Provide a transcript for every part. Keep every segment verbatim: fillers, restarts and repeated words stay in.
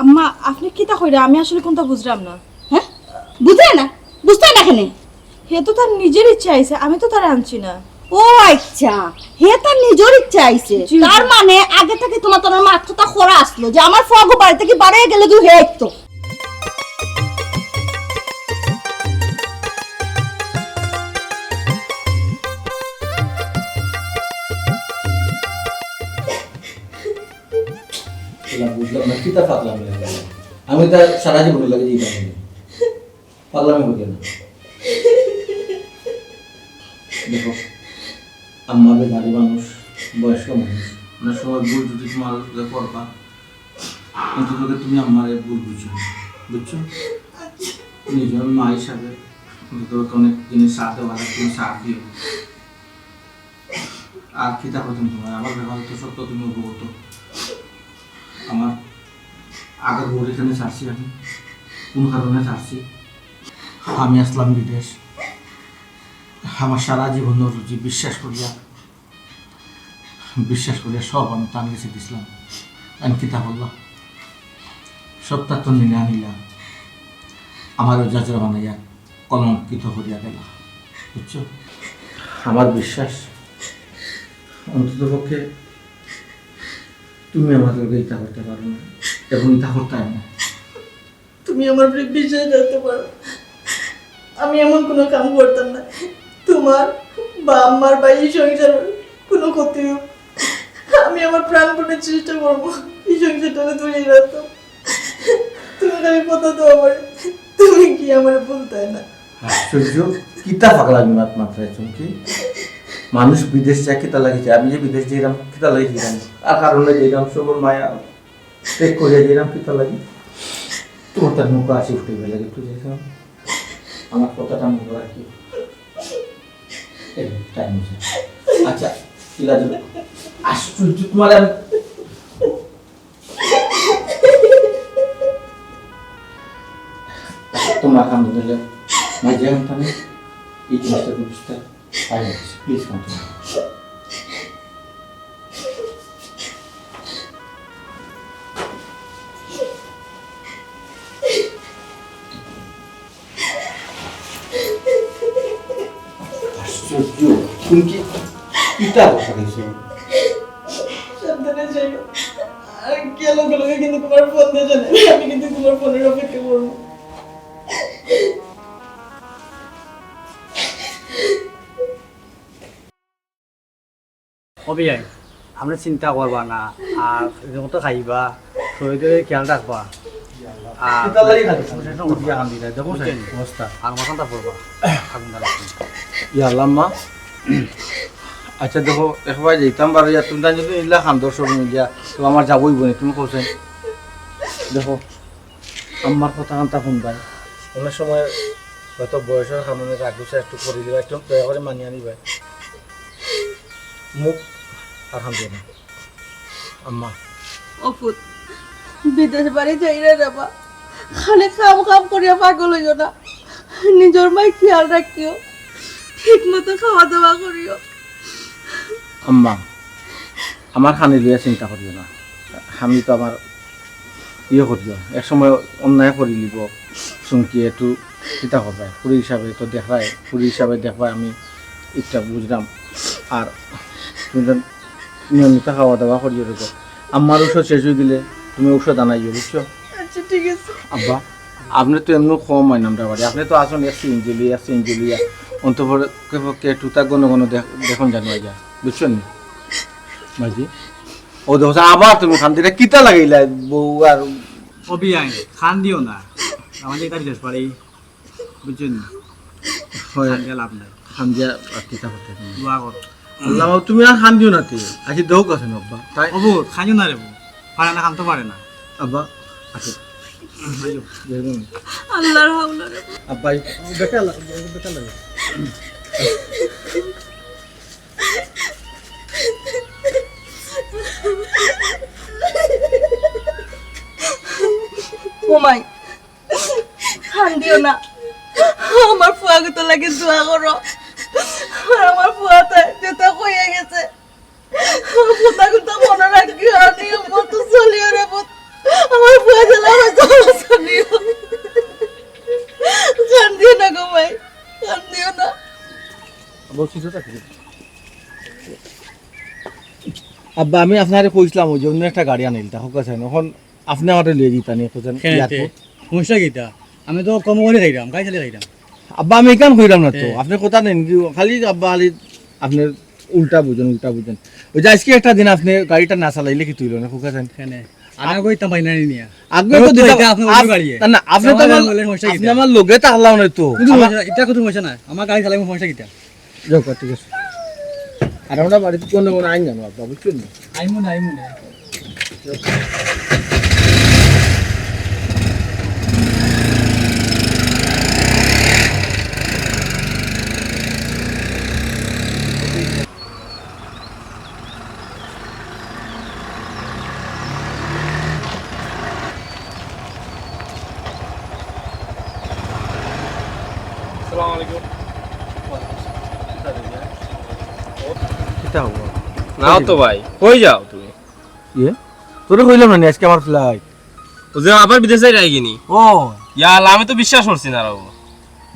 আম্মা, আপনে কিতা কইরা? আমি আসলে কুনতা বুঝরাম না। হ্যাঁ, বুঝরায় না? বুঝতায় না কেনে? হে তো তার নিজের ইচ্ছা আইছে, আমি তো তারে আনছি না। ও আচ্ছা, হে তার নিজের ইচ্ছা আইছে। জি। তার মানে আগে থাকি তুমার, তুমার মাথাত খরা আছলো যে আমার ফুয়াগু বাড়ি থাকি বারইয়া গেলেগি হে আইতো। ইলা বুঝলাম না, কিতা পাগলামি লাগে? আমি তো সারা জীবন লাগে দিতাম না। পাগলামি করিও না। দেখো, আম্মা বেমারি মানুষ, বয়স্ক মানুষ, অনেক সময় ভুল ত্রুটি তুমার লগে করবা, অন্তত তুমি আম্মারে ভুল বুঝো না, বুঝছো? নিজর মা হিসাবে অন্তত অনেক জিনিস ছাড় দেওয়া লাগে, তুমি ছাড় দিও। আর কিতা কইতাম তুমারে, আমার ব্যাপারে তো সব তো তুমি অবগত। আমার আগর বউরে কেনে ছাড়ছি আমি, কুন কারণে ছাড়ছি? আমি আছলাম বিদেশ, আমার সারা জীবনর রুজি বিশ্বাস করিয়া, বিশ্বাস করিয়া সব আমি তান গেছে দিছলাম। আমি কিতা করলাম? সব তার তো নিলা নিলা, আমারে যাযাবর বানাইয়া কলঙ্কিত করিয়া গেলা, বুঝছো? আমার বিশ্বাস, অন্তত পক্ষে তুমি আমার লগে ইতা করতায় পারো না, এখন ইতা করতায় না। তুমি আমার উপরে বিশ্বাস রাখতে পারো, আমি এমন কুনু কাম করতাম না তুমার বা আম্মার বা ই সংসারর কুনু ক্ষতি অউক। আমি আমার প্রাণপণে চেষ্টা করমু ই সংসারটারে ধরিয়া রাখতাম। তুমি খালি কথা দেও আমারে, তুমি কি আমারে ভুলতায় না? আশ্চর্য, কিতা পাগলামি মাত মাতরায় চুমকি? মানুষ বিদেশ যায় কিতা লাগি যায়? আমি যে বিদেশ যাইরাম কিতা লাগি যাইরাম? আর কারণে যাইরাম, সবর মায়া ত্যাগ করিয়া যাইরাম কিতা লাগি? তুমার তার মুখ আসি উঠে গেলে একটু যাইতাম। আমার কথাটা মনে রাখি। এই, টাইম হয়েছে। আচ্ছা, ইলা যাবে। আশ্চর্য, তুমারে আমি, আচ্ছা, তুমার কাম দিলে, মাই যে কাম তানে, এই জিনিসটা বুঝতে, টাইম হয়েছে। Please come. আশ্চর্য, তুমি কি ইটা বসা গেছো? সাবধানে যাইও। আর গেলে লগে লগে কিন্তু তুমার ফোন দিয়ে জানাবে। আমি কিন্তু তুমার ফোনের অপেক্ষা করবো। ও বিয়াই, আপনে চিন্তা করবা না, আর মতো খাইবা, শরীরের খেয়াল রাখবা। আর কিতা লাগি খালি? দেখো বুঝছেন? অবস্থা। আর মাথাটা পড়বা। আগুন জ্বালা। ইয়া আল্লাহ, আম্মা। আচ্ছা দেখো, একবার যাইতাম বারো, ইয়া তুমি তাই যদি ইলা খান দর্শক মিলিয়া, তো আমার যাবই বনে, তুমি কইছো। দেখো, আম্মার কথা কান্তা শুনবাই। অনেক সময় হয়তো বয়সের কারণে রাগ গুছা একটু করে দিবা, একটু দয়া করে মানিয়া নিবাই। মুখ আর হান দিও না। আম্মা। ও পুত, বিদেশ বাড়ি যাইরে রে বা। খালি কাম কাম করিয়া পাগল হইও না। নিজর মাই খেয়াল রাখিও। ঠিক মতো খাওয়া দাওয়া করিও। আম্মা, আমার খানি লইয়া চিন্তা করিও না। আমি তো আমার ইয়ে করিও। এক সময় অন্যায় করি লিব। চুমকি একটু চিন্তা করবায়। ফুরি হিসাবে তো দেখরায়, ফুরি হিসাবে দেখবায় আমি ইটা বুঝলাম। আর তুমি তো নিয়মিত খাওয়া দাওয়া করিও দেখো। আমার ঔষধ শেষ হয়ে গেলে তুমি ঔষধ আনাইও, বুঝছো? আচ্ছা, ঠিক আছে। আব্বা, আপনে তো এমনি কম হয় না আমরা বাড়ি। আপনে তো আসুন এক সিঞ্জলি, এক সিঞ্জলি, অন্তপক্ষে পক্ষে একটু তা ঘন ঘন দেখ-, দেখুন জানো আইয়া, বুঝছো নি? মাঝি, ও দেখো, আবার তুমি খান দিলে কিতা লাগাইলা বউ আর ও বিয়াই, খান দিও না। আমাদের এটা বিদেশ বাড়ি। বুঝছেন? হয়। খান দিয়া লাভ নাই। খান দিয়া আর কিতা করতে তুমি? দোয়া কর। আল্লাহ, তুমি আর খান দিও না তে। আচ্ছা, দোক আছে না, আব্বা? তাই? ও বউ, খাইও না রে বউ। পারে না, খান তো পারে না। আব্বা, আচ্ছা। আইও। দেখুন। আল্লাহর হাওলা রে। আব্বা, এই বেটা লা-, বেটা লাগে। ও মাই, কান্দিও না। আমার ফুয়াগুতো লাগি দোয়া করো। আর আমার ফুয়াতে যেটা কইয়া গেছে, আমার ফুয়াগুতো মনে রাখিও, আর নিয়ম মতো চলিও রে পুত। আমার ফুয়া যেন আব্বা, আমি আপনারে কইছিলাম ওই যে অন্য একটা গাড়ি আনাইলতা, অখন আপনে আমারে লইয়া যাইতা নি, কইছেন কেনে তে? এয়ারপোর্ট। সমস্যা কিতা? আমি তো কম করি যাইরাম, গাড়ি চালাই যাইরাম। আব্বা, আমি ইখান কইরাম না তো, তে। আপনে কথা নেন কি, খালি আব্বা খালি আপনে উল্টা বুঝইন, উল্টা বুঝইন। ওই যে আইজকে একটা দিন আপনে গাড়িটা না চালাইলে কিতা অইলো না, কউক্কা চাইন। কেনে? আমি আগে কইতাম পারি না নি নিয়া। আগে তো দিতাম, এটা আপনে আপ-, গাড়ি। না, না, আপনে তো আমার, বলে সমস্যা কিতা? আপনে আমার লগে থাকলা না তো। কিন্তু আমার সমস্যা, ইটা কুনু সমস্যা না, আমার গাড়ি চালাইমু, সমস্যা কিতা? যাউক্কা, ঠিক আছে। আর আমরা বাড়িত কুনু কুনু আইন জানো আব্বা, বুঝছইন নি? আইমু না, আইমু না। আসসালামু আলাইকুম। কিতা অইবো? না তো ভাই, কই যাও তুমি? ইয়ে? তোরে কইলাম না নি, আইজকে আমার ফ্লাইট। ও যে আবার বিদেশ যাইরায়গি নি? ও। ইয়া আল্লাহ, আমি তো বিশ্বাস করছি না রে বাবা।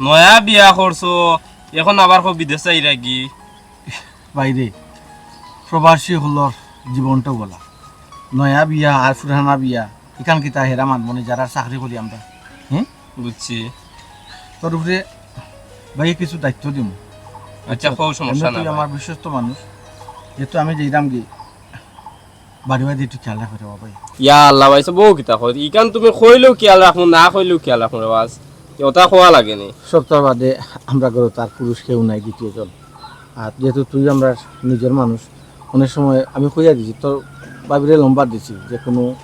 নয়া বিয়া করছো, অখন আবার কও বিদেশ যাইরায়গি। ভাইরে, প্রবাসী অকলর জীবনটা গলা। নয়া বিয়া আর পুরানা বিয়া, ইখান কিতা হেরা মানবো নি যারার চাকরি করি আমরা? হুম? বুঝছি। তোর উপরে ভাইয়ে কিছু দায়িত্ব দিমু। আচ্ছা, কও, সমস্যা এমনে নাই তুই ভাই। আমার বিশ্বস্ত মানুষ, যেহেতু আমি যাইরামগি, বাড়ি বাড়ি একটু খেয়াল রাখবে রে বাবা। ইয়া আল্লাহ ভাই, বউ কিতা কয়? ইখান তুমি কইলেও খেয়াল রাখমু, না কইলেও খেয়াল রাখমু রে বাস। ওটা কওয়া লাগে নি। সপ্তাহ বাদে আমরা ঘরো তার পুরুষ কেউ নাই দ্বিতীয় জন। আর যেহেতু তুই আমরার নিজর মানুষ, অনেক সময় আমি কইয়া দিছি, তোর ভাবিরে নম্বর দিছি, যে কুনু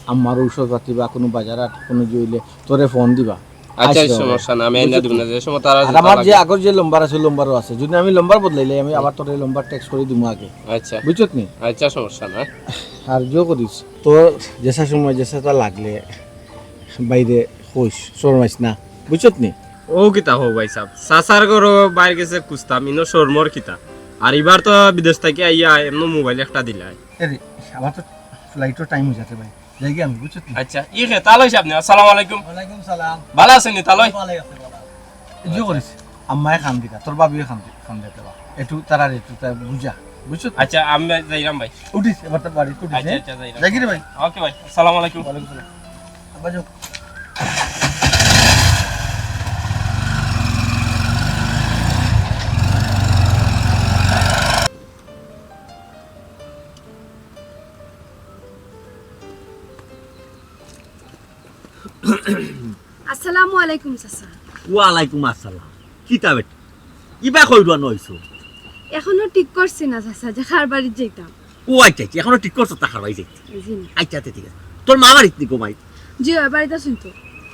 আম্মার ঔষধ পাতি বা কুনু বাজার হাট কুনু যে অইলে তোরে ফোন দিবা। আচ্ছা, আইসো। সমস্যা না, আমি আইনা বুঝছো দিমু তো? না, যে সময় তারা আর আমার তারা যে লাগে। আগর যে নম্বর আছে, ওই নম্বরও আছে। যদি আমি নম্বর বদলাইলে, আমি আবার তোরে নম্বর টেক্সট করি দিমু আগে। আচ্ছা। বুঝছত নি? আচ্ছা, সমস্যা না। আর যে করিস, তোর যেসা সময় যেসাটা লাগলে বাইরে কইস, শরমাইস না। বুঝছত নি? ও কিতা হো ভাই সাহেব, চাচার ঘরো বাইর গেছে খুঁজতাম, ইনো শরমর কিতা? আর ইবার তো বিদেশ থাকি আইয়া এমন মোবাইল একটা দিলাই। এরে, আমার তো ফ্লাইটর টাইম অই যাচ্ছে ভাই। যাইগি আমি, বুঝছো তুই? আচ্ছা, ই কে, তালই সাহেব নি? আসসালামু আলাইকুম। ওয়ালাইকুম সালাম। ভালা আছইন নি, তালই? ভালাই আছে, ভালা। ইয়ে করিস, আম্মায় খান দিতা, তোর ভাবিও খান দি-, খান দিতে বা। একটু তাড়াতাড়ি, একটু তাড়াতাড়ি বুঝা, বুঝছো তো? আচ্ছা, আমি যাইরাম ভাই। উঠিস, এবার তোর বাড়ি উঠিস, আচ্ছা, হ্যাঁ? আচ্ছা, যাইরাম। যাইগি রে ভাই? ওকে ভাই, আসসালামু আলাইকুম। ওয়ালাইকুম সালাম। আব্বা যাও। আসসালামু আলাইকুম চাচা। ওয়ালাইকুম আসসালাম। কিতা বেটা? ইবা কই রওয়ানা অইছো? এখনো ঠিক করছি না চাচা, যে কার বাড়িত যাইতাম। ও আচ্ছা, আচ্ছা, এখনো ঠিক করছো তা কার বাড়িত যাইতে? জি না। আচ্ছা, আচ্ছা, ঠিক আছে। তোর মা বাড়িত নি গো মাই? জি, অয় বাড়িত আছইন তো।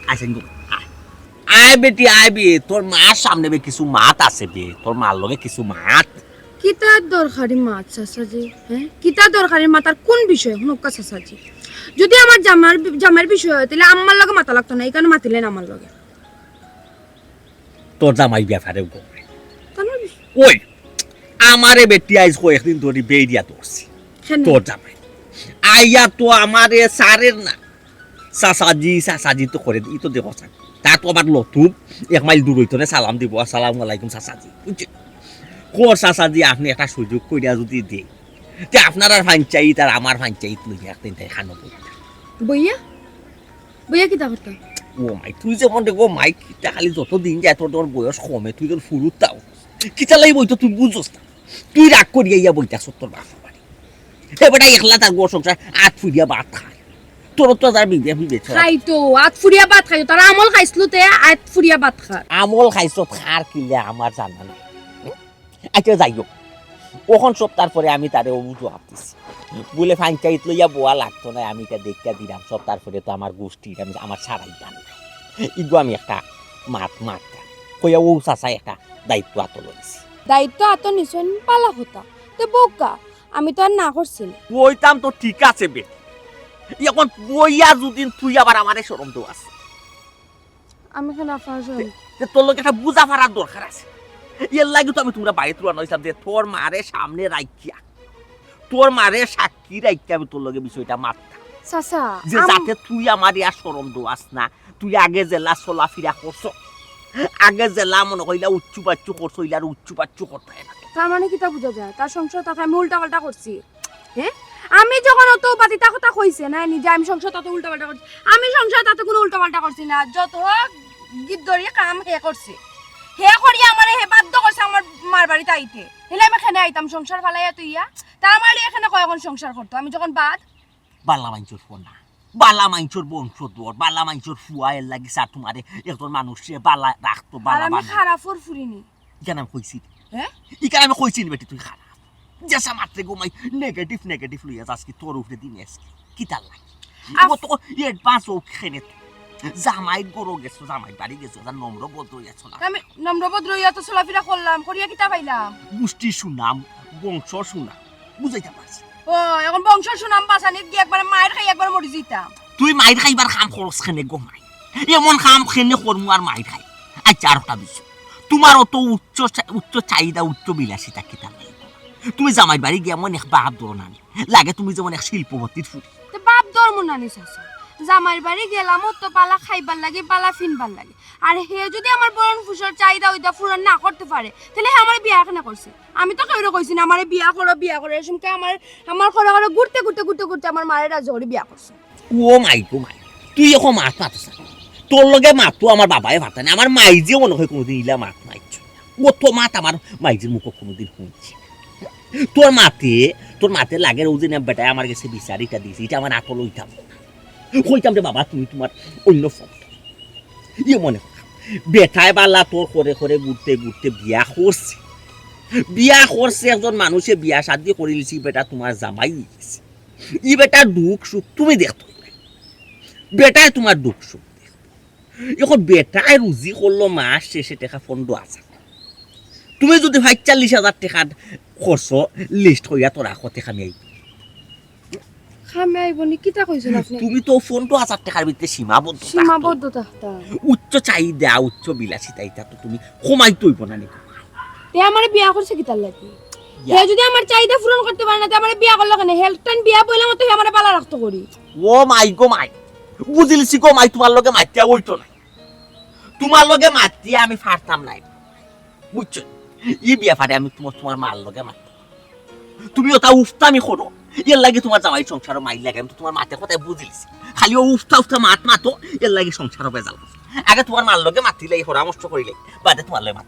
আচ্ছা, গো, আয়। আয় বেটি, আয় বে, তোর মার সামনে বে কিছু মাত আছে বে, তোর মার লগে কিছু মাত। কিতা দরকারি মাত, চাচাজি? হ্যাঁ? কিতা দরকারি মাত আর কোন বিষয়? হুনউক্কা চাচাজি। যদি আমার জামার, জামাইর বিষয় অয়, তাইলে আম্মার লগে মাতা লাগতো না, ইখানো মাতিলেন আমার লগে। তোর জামাইর ব্যাপারে গো। তার মানে ওই, আমারে বেটি আইজ কয়েকদিন ধরি বেইরিয়া ধরছে। কেনে? তোর জামাই। আইয়া তো আমারে ছাড়ের না। চাচাজি, চাচাজি তো করে, ই তো দেখো চাচা। তা তো আবার লতুব, এক মাইল দূর অইতো না, সালাম দিব, "আসসালামু আলাইকুম চাচাজি।" বুঝছো? কর চাচাজি, আপনে একটা সুযোগ করিয়া যদি দেইন, তে আপনারার পঞ্চায়েত আর আমার পঞ্চায়েত লইয়া একদিন তাই খানো বইতা। বইয়া? বইয়া কিতা করতা? ও মাই, তুই যেমন দেখো মাই, কিতা খালি যত দিন যায় তোর, তোর বয়স কমে, তুই তোর ফুরুত তাও। কিতা লাগি বইতো তুই বুঝোস না। তুই রাগ করিয়া ইয়া বইতাছ তোর বাপর বাড়ি। এ বেটা একলা তার ঘর সংসার, আত ফুরিয়া ভাত খায়। তোর তো তার বিবে বিবে ছড়া। খাই তো, আত ফুরিয়া ভাত খাই তো। তার আমল খাইছলু তে আত ফুরিয়া ভাত খার। আমল খাইছত খার কিলে আমার জানা নাই। হুম? আচ্ছা, যাই হোক। অখন সপ্তাহর পরে আমি তারে অউ জুয়াপ দিছি। বুলে পঞ্চায়েত লইয়া বওয়া লাগতো নায়, আমি ইটা দেখিয়া দিরাম। সপ্তাহর পরে তো আমার গুষ্টির, আমি, আমার ছাড়াইতাম না। ইগু আমি একটা মাত মাততাম। কইয়া অউ চাচায় একটা দায়িত্ব আতো লইছি। দায়িত্ব আতো নিছইন, ভালা কথা। তে বউক্কা, আমি তো আর না করছি না। কইতাম তো ঠিক আছে বে। অখন বইয়া যুদি তুই আবার আমারে শরম দেওয়াস। আমি কেনে আপনার শরম? তে তোর লগে একটা বুঝাপড়ার দরকার আছে। এর লাগি তো আমি তুমরার বাড়িত রওয়ানা অইছলাম যে তোর মারে সামনে রাখিয়া, তোর মারে সাক্ষী রাখিয়া আমি তোর লগে বিষয়টা মাততাম। চাচা, যে আম- যাতে তুই আমারে আর শরম দেওয়াস না। তুই আগে যেলা চলাফিরা করছস, আগে যেলা মনে কইলা উচ্চু বাচ্চু করছো, ইলার উচ্চু বাচ্চু করতে না। তার মানে কিতা বুঝা যায়? তার সংসার তাতে আমি উল্টা পাল্টা করছি। হ্যাঁ, আমি যখন অত বাতিতা কথা কইছে না নিজে, আমি সংসার তাতে উল্টা পাল্টা করছি। আমি সংসার তাতে কোনো উল্টা পাল্টা করছি না। যত গিদ্দরি কাম হে করছে, হে করিয়া আমারে হে বাধ্য করছে আমার মার বাড়িতে আইতে। হেলে আমি কেনে আইতাম সংসার ফালাইয়া তুইয়া? তার মানে এখানে কয় এখন সংসার করতো, আমি যখন বাদ বালা মাইনষর ফোনা, বালা মাইনষর বংশধর, বালা মাইনষর ফুয়া, এর লাগি স্যার তোমারে একজন মানুষরে বালা রাখতো, আর বালা আমি বানাইতো। খারাপর ফুরিনি। ইখান আমি কইছি নি? হ্যাঁ? ইখান আমি কইছি নি বেটি তুই খারাপ? যেসা মাত্রে ঘুমাই, negative, negative লইয়া যাস কি তোর উপরে দিন আজকে? কিতার লাগি? আস- ও তো advance ও খেনে তো। জামাই ঘরো গেছো, জামাই বাড়ি গেছো, যা নম্র ভদ্র হইয়া চলা। আমি নম্র ভদ্র হইয়া তো চলাফেরা করলাম, করিয়া কিতা পাইলাম? গুষ্টি সুনাম, বংশ সুনাম, বুঝাইতাম পারছি। ও, এখন বংশ সুনাম বাঁচানিত গিয়া একবারে মাইর খাই, একবারে মরি যাইতাম। তুই মাইর খাইবার কাম করস কেনে গো মাই? এমন কাম কেনে করমু আর মাইর খাই? আচ্ছা, আর একটা বিষয়, তোমার অত উচ্চ চা-, উচ্চ চাহিদা, উচ্চ বিলাসিতা কিতা নাই? তুমি জামাইর বাড়ি গিয়া মনে এক বাপ ধরো না নি। লাগে তুমি যেমন এক শিল্পপতির ফুরি। তে বাপ ধরমু না নি চাচা। জামাইর বাড়ি গেলাম অত বালা খাইবার লাগি, বালা ফিনবার লাগি। আর হে যদি আমার ভরণ পোষণর চাহিদা ওইটা পূরণ না করতে পারে, তাহলে হে আমারে বিয়া কেনে করছে? আমি তো কেউরে কইছি না আমারে বিয়া করো, বিয়া করো। এরকম কি আমার, আমার ঘরে ঘরে ঘুরতে, ঘুরতে, ঘুরতে, ঘুরতে আমার মারে রাজি করি বিয়া করছে। ও মাই গো মাই, তুই এখন মাত মাতস না। তোর লগে মাততো আমার বাবায় পারতা না, আমার মাই যে মনে হয় কোনোদিন ইলা মাত মাতছে না। ও তো মাত আমার মাইজির মুখো কোনোদিন শুনছি না। তোর মাতে, তোর মাতে লাগে ও যে না বেটায় আমার গেছে বিচার ইটা দিছে, ইটা আমার আতো লইতাম না। কইতাম রে বাবা, তুমি তোমার অন্য ফোন। ইয়ে মনে কর, বেটায় বালা তোর করে করে ঘুরতে ঘুরতে বিয়া করছে। বিয়া করছে একজন মানুষে, বিয়া শাদি করিলিছি, বেটা তোমার জামাই হয়ে গেছে। ই বেটার দুঃখ সুখ তুমি দেখতো না। বেটায় তোমার দুঃখ সুখ দেখতো। এখন বেটায় রুজি করলো মাস শেষে টেকা পনেরো হাজার। তুমি যদি পঁয়তাল্লিশ হাজার টেকার খরচ লিস্ট করিয়া তো রাখো, টেকা আমি আইব। খামে আইব নি? কিতা কইছেন আপনি? তুমি তো পনেরো হাজার টেকার ভিতরে সীমাবদ্ধ থাকতো। সীমাবদ্ধ থাকতাম। উচ্চ চাহিদা, উচ্চ বিলাসিতা, ইটা তো তুমি কমাইতে অইব না নি? তে আমারে বিয়া করছে কিতার লাগি? ইয়া। হে যদি আমার চাহিদা পূরণ করতে পারে না, তে আমারে বিয়া করলো কেনে? হেলটান বিয়া বইলাম তো হে আমারে বালা রাখতো করি। ও মাই গো মাই, বুঝিলছি গো মাই, তোমার লগে মাতিয়া অইতো না। তোমার লগে মাতিয়া আমি পারতাম না। বুঝছো? ই ব্যাপারে আমি তোমার, তোমার মার লগে মাতি। তুমি ওটা উফতামি করো। এর লাগি তোমার জামাই সংসারও মাইর লাগে। আমি তো তোমার মাতে কথায় বুঝিলিছি। খালি ও উফতা উফতা মাত মাতো, এর লাগি সংসারও বেজাল। আগে তোমার মার লগে মাতিলে, এই পরামর্শ করিলে, বাদে তোমার লগে মাত।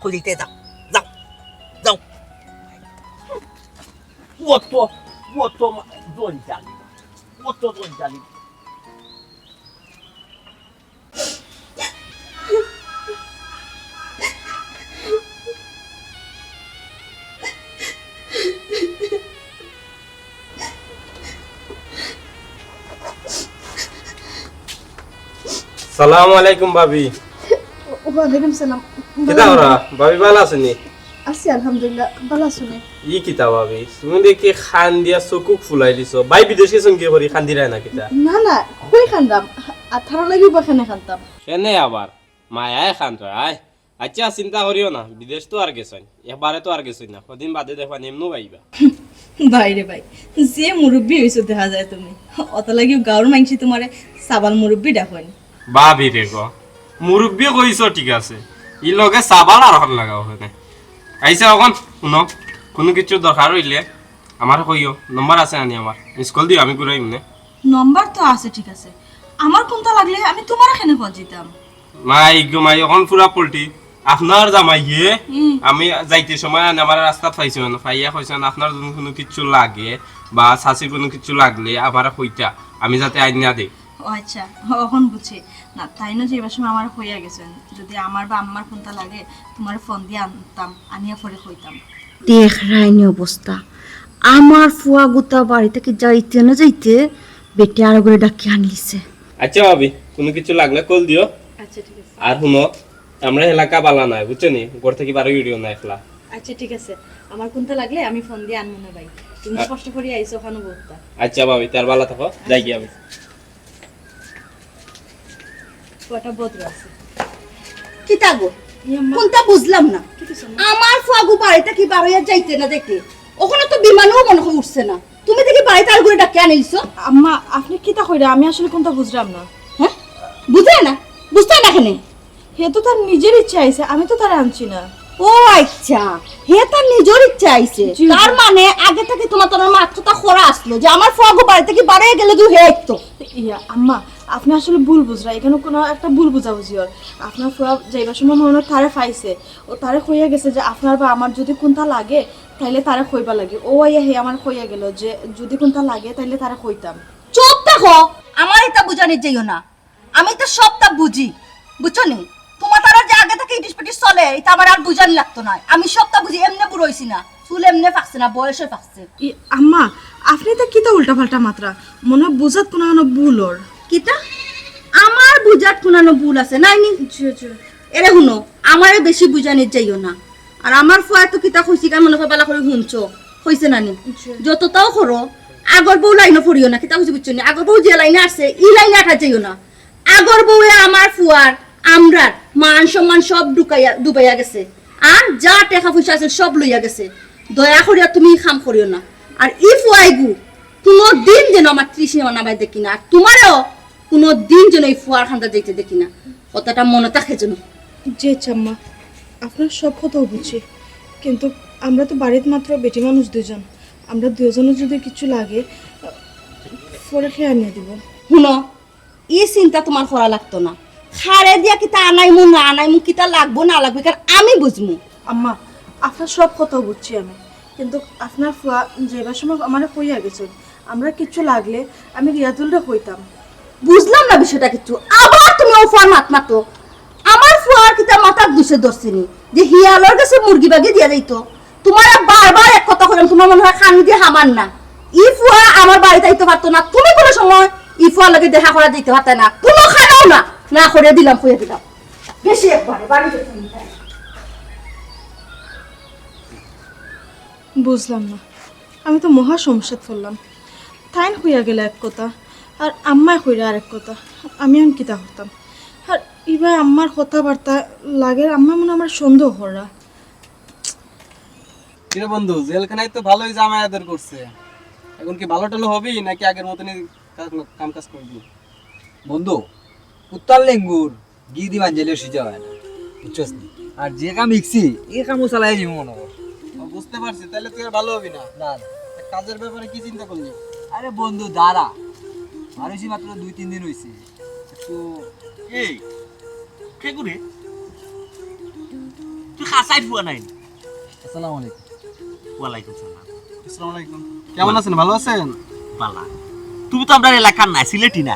কই দিতে যাও, যাও, যাও। ও তো, ও তো মা-, জঞ্জালি। ও তো জঞ্জালি। সালামু আলাইকুম ভাবি। ওয়ালাইকুম সালাম। কিতা করা? ভাবি ভালা আছইন নি? আছি আলহামদুলিল্লাহ, ভালা আছি নে। ই কিতা ভাবি, তুমি দেখি কান্দিয়া চকুক ফুলাইলিছো। ভাই বিদেশ গেছইন কিতা করি, কান্দিরায় না কিতা? না, না, কই কান্দাম? আর তারার লাগি বা কেনে কান্দাম? কেনে আবার? মায়ায় কান্দরায়। আচ্ছা, চিন্তা করিও না, বিদেশ তো আর গেছইন, একবারে তো আর গেছইন না, কদিন বাদে দেখবা নিমু আইবা। ভাই রে ভাই, যে মুরব্বি অইছো দেখা যায় তুমি। অত লাগিও গাঁওর মাইনষে তোমারে সাবাল মুরব্বি ডাকইন। ভাবি রে গো, মুরব্বি কইছো ঠিক আছে, ই লগে সাবাল আর অখন লাগাও অনে। আইচ্ছা, অখন হুনো, কুনু কিছু দরকার অইলে আমারে কইও, নম্বর আছে আনি আমার, মিস কল দিও, আমি ঘুরাইমু নে। নম্বর তো আছে, ঠিক আছে, আমার কুনতা লাগলে আমি তোমারে কেনে কল দিতাম? মাই গো মাই, অখন পুরা পল্টি। আপনার জামাইয়ে, হুম। আমি যাইতে সময় আনি আমারে রাস্তাত পাইছইন, পাইয়া কইছইন, "আপনার যদি কুনু কিছু লাগে বা চাচির কুনু কিছু লাগলে আমারে কইতা, আমি যাতে আইনা দেই।" ও আচ্ছা, অখন বুঝছি। না, তাইনও যে এবার সময় আমারে কইয়া গেছইন, যদি আমার বা আম্মার কুনতা লাগে, তোমারে ফোন দিয়া আনতাম, আনিয়া পরে কইতাম। দেখরায়নি অবস্থা, আমার ফুয়া গুতা বাড়ি থাকি যাইতে না যাইতে বেটি আরোগুরে ডাকি আনিলিছে। আচ্ছা ভাবি, কুনু কিছু লাগলে কল দিও। আচ্ছা, ঠিক আছে। আর হুনো, আমরার এলাকা ভালা নায়, বুঝছো নি? ঘর থাকি বারই উড়িও না একলা। আচ্ছা, ঠিক আছে, আমার কুনতা লাগলে আমি ফোন দিয়া আনমু নে ভাই। তুমি আ- কষ্ট করি আইছো অখানো বউততা। আচ্ছা ভাবি, তে ভালা থাকো, যাইগি আমি। ফুয়াটা ভদ্র আছে। কিতা গো? ইয়ে মা। কুনতা বুঝলাম না। কিতা শুনো? আমার ফুয়াগু বাড়ি থাকি বারইয়া যাইতে না যাইতে, অখনো তো বিমানও মনে হয় উঠছে না। তুমি দেখি বাড়িত আরোগুরে ডাকি আনিলিছো? আম্মা, আপনে কিতা কইরা? আমি আসলে কুনতা বুঝরাম না। হ্যাঁ? বুঝরায় না? বুঝতায় না কেনে? হে তো তার নিজের ইচ্ছা আইছে, আমি তো তারে আনছি না। ও আচ্ছা, হে তার নিজর ইচ্ছা আইছে। জি, জি। তার মানে আগে থাকি তুমার তার মাথাটা খরা আছলো যে আমার ফুয়াগু বাড়ি থাকি বারইয়া গেলে গু হে আইতো। ইয়া আম্মা, আপনে আসলে ভুল বুঝরা, ইখানো কুনু একটা ভুল বুঝাবুঝি অর। আপনার ফুয়া যাইবার সময় মনে অয় তারে পাইছে, ও তারে কইয়া গেছে যে আপনার বা আমার যুদি কুনতা লাগে তাইলে তারে কইবার লাগি। ও আইয়া হে আমারে কইয়া গেলো যে যুদি কুনতা লাগে তাইলে তারে কইতাম। চুপ থাকো, আমারে ইতা বুঝানিত যাইও না। আমি তো সবতা বুঝি, বুঝছো নি? তুমার তারার যে আগে থাকি ইটিস পিটিস চলে, ইতা আমার আর বুঝানি লাগতো নায়। আমি সবতা বুঝি, এমনে বুড়া অইছি না, চুল এমনে পাকছে না, বয়সে পাকছে। ই, আম্মা, আপনে ইতা কিতা উল্টাপাল্টা মাতরা? মনে অয় বুঝাত কুনানো ভুল অর। কিতা? আমার বুঝাত কুনানো ভুল আছে, নায় নি? জি, জি। এরে হুনো, আমারে বেশি বুঝানিত যাইও না। আর আমার ফুয়ায় তো কিতা কইছে, ইখান মনে অয় ভালা করি হুনছো, কইছে না নি? জি। যততাও করো, আগর বউ লাইনো পড়িও না, কিতা কইছে বুঝছো নি? আগর বউ যে লাইনে আছে, ই লাইনে আটাত যাইও না। আগর বউয়ে আমার ফুয়ার, আমরার মান সম্মান সব ঢুকাইয়া, ডুবাইয়া গেছে। আর যা টেকা পয়সা আছে সব লইয়া গেছে। দয়া করিয়া তুমি ই কাম করিও না। আর ই ফুয়াইগু কুনু দিন যেন আমার ত্রিসীমানা বায় দেখি না। আর তুমারেও কুনু দিন যেন ই ফুয়ার কান্দাত যাইতে দেখি না। কথাটা মনো থাকে যেন। জি আম্মা, আপনার সব কথাউ বুঝছি, কিন্তু আমরা তো বাড়িত মাত্র বেটি মানুষ দুইজন, আমরা দুইজনর যুদি কিচ্ছু লাগে, পরে খেয়ে আনিয়া দিব। হুনো, ই চিন্তা তুমার করা লাগতো না। কারে দিয়া কিতা আনাইমু না আনাইমু, কিতা লাগবো না লাগবো, ইখান আমি বুঝমু। আম্মা, আপনার সব কথাউ বুঝছি আমি, কিন্তু আপনার ফুয়া যাইবার সময় আমারে কইয়া গেছইন, আমরা কিচ্ছু লাগলে আমি রিয়াজুলরে কইতাম। বুঝলাম না বিষয়টা কিচ্ছু। আবার তুমি অউ ফুয়ার মাত মাতো। আমার ফুয়ার কিতা মাথাত দুষে ধরছে নি যে হিয়ালর গেছে মুরগি বাগি দিয়া যাইতো? তুমারে বারবার এক কথা কইলাম, তুমার মনে অয় কান দিয়া হামার না। ই ফুয়া আমার বাড়িত আইতো পারতো না, তুমি কুনু সময় ই ফুয়ার লগে দেখা করা যাইতে পারতায় না, কুনু কারণেও না। না করিয়া দিলাম, কইয়া দিলাম, বেশি একবারে বাড়িত। বুঝলাম না, আমি তো মহা সমস্যাত পড়লাম। তাইন কইয়া গেলা এক কথা, আর আম্মায় কইরা আরেক কথা, আমি অখন কিতা করতাম? আর ইবায় আম্মার কথাবার্তা লাগের, আম্মায় মনে অয় আমারে সন্দেহ কররা। কিরে বন্ধু, জেলখানায় তো ভালোই জামাই আদর করছে, এখন কি ভালো টালো হবি নাকি আগের মতনই কা-, কাম কাজ করবি? বন্ধু, কুত্তার লেঙ্গুর ঘি দি মাঞ্জাইলে সিজা অয় না, বুঝছস নি? আর যে কাম শিখছি, ই কামও চালাই যাইমু মনো কর। ও, বুঝতে পারছি, তাইলে তুই আর ভালো হবি না। না, না। তা কাজের ব্যাপারে কি চিন্তা করলি? আরে বন্ধু, দাঁড়া, আর অইছে মাত্র দুই তিন দিন অইছে। একটু এই, কে করে? তুই খাসাই ফুয়া নাই নি? আসসালামু আলাইকুম। ওয়ালাইকুম সালাম। আসসালামু আলাইকুম। কেমন আছেন? ভালো আছেন? বালা। তুমি তো আমরার এলাকার না, সিলেটি না?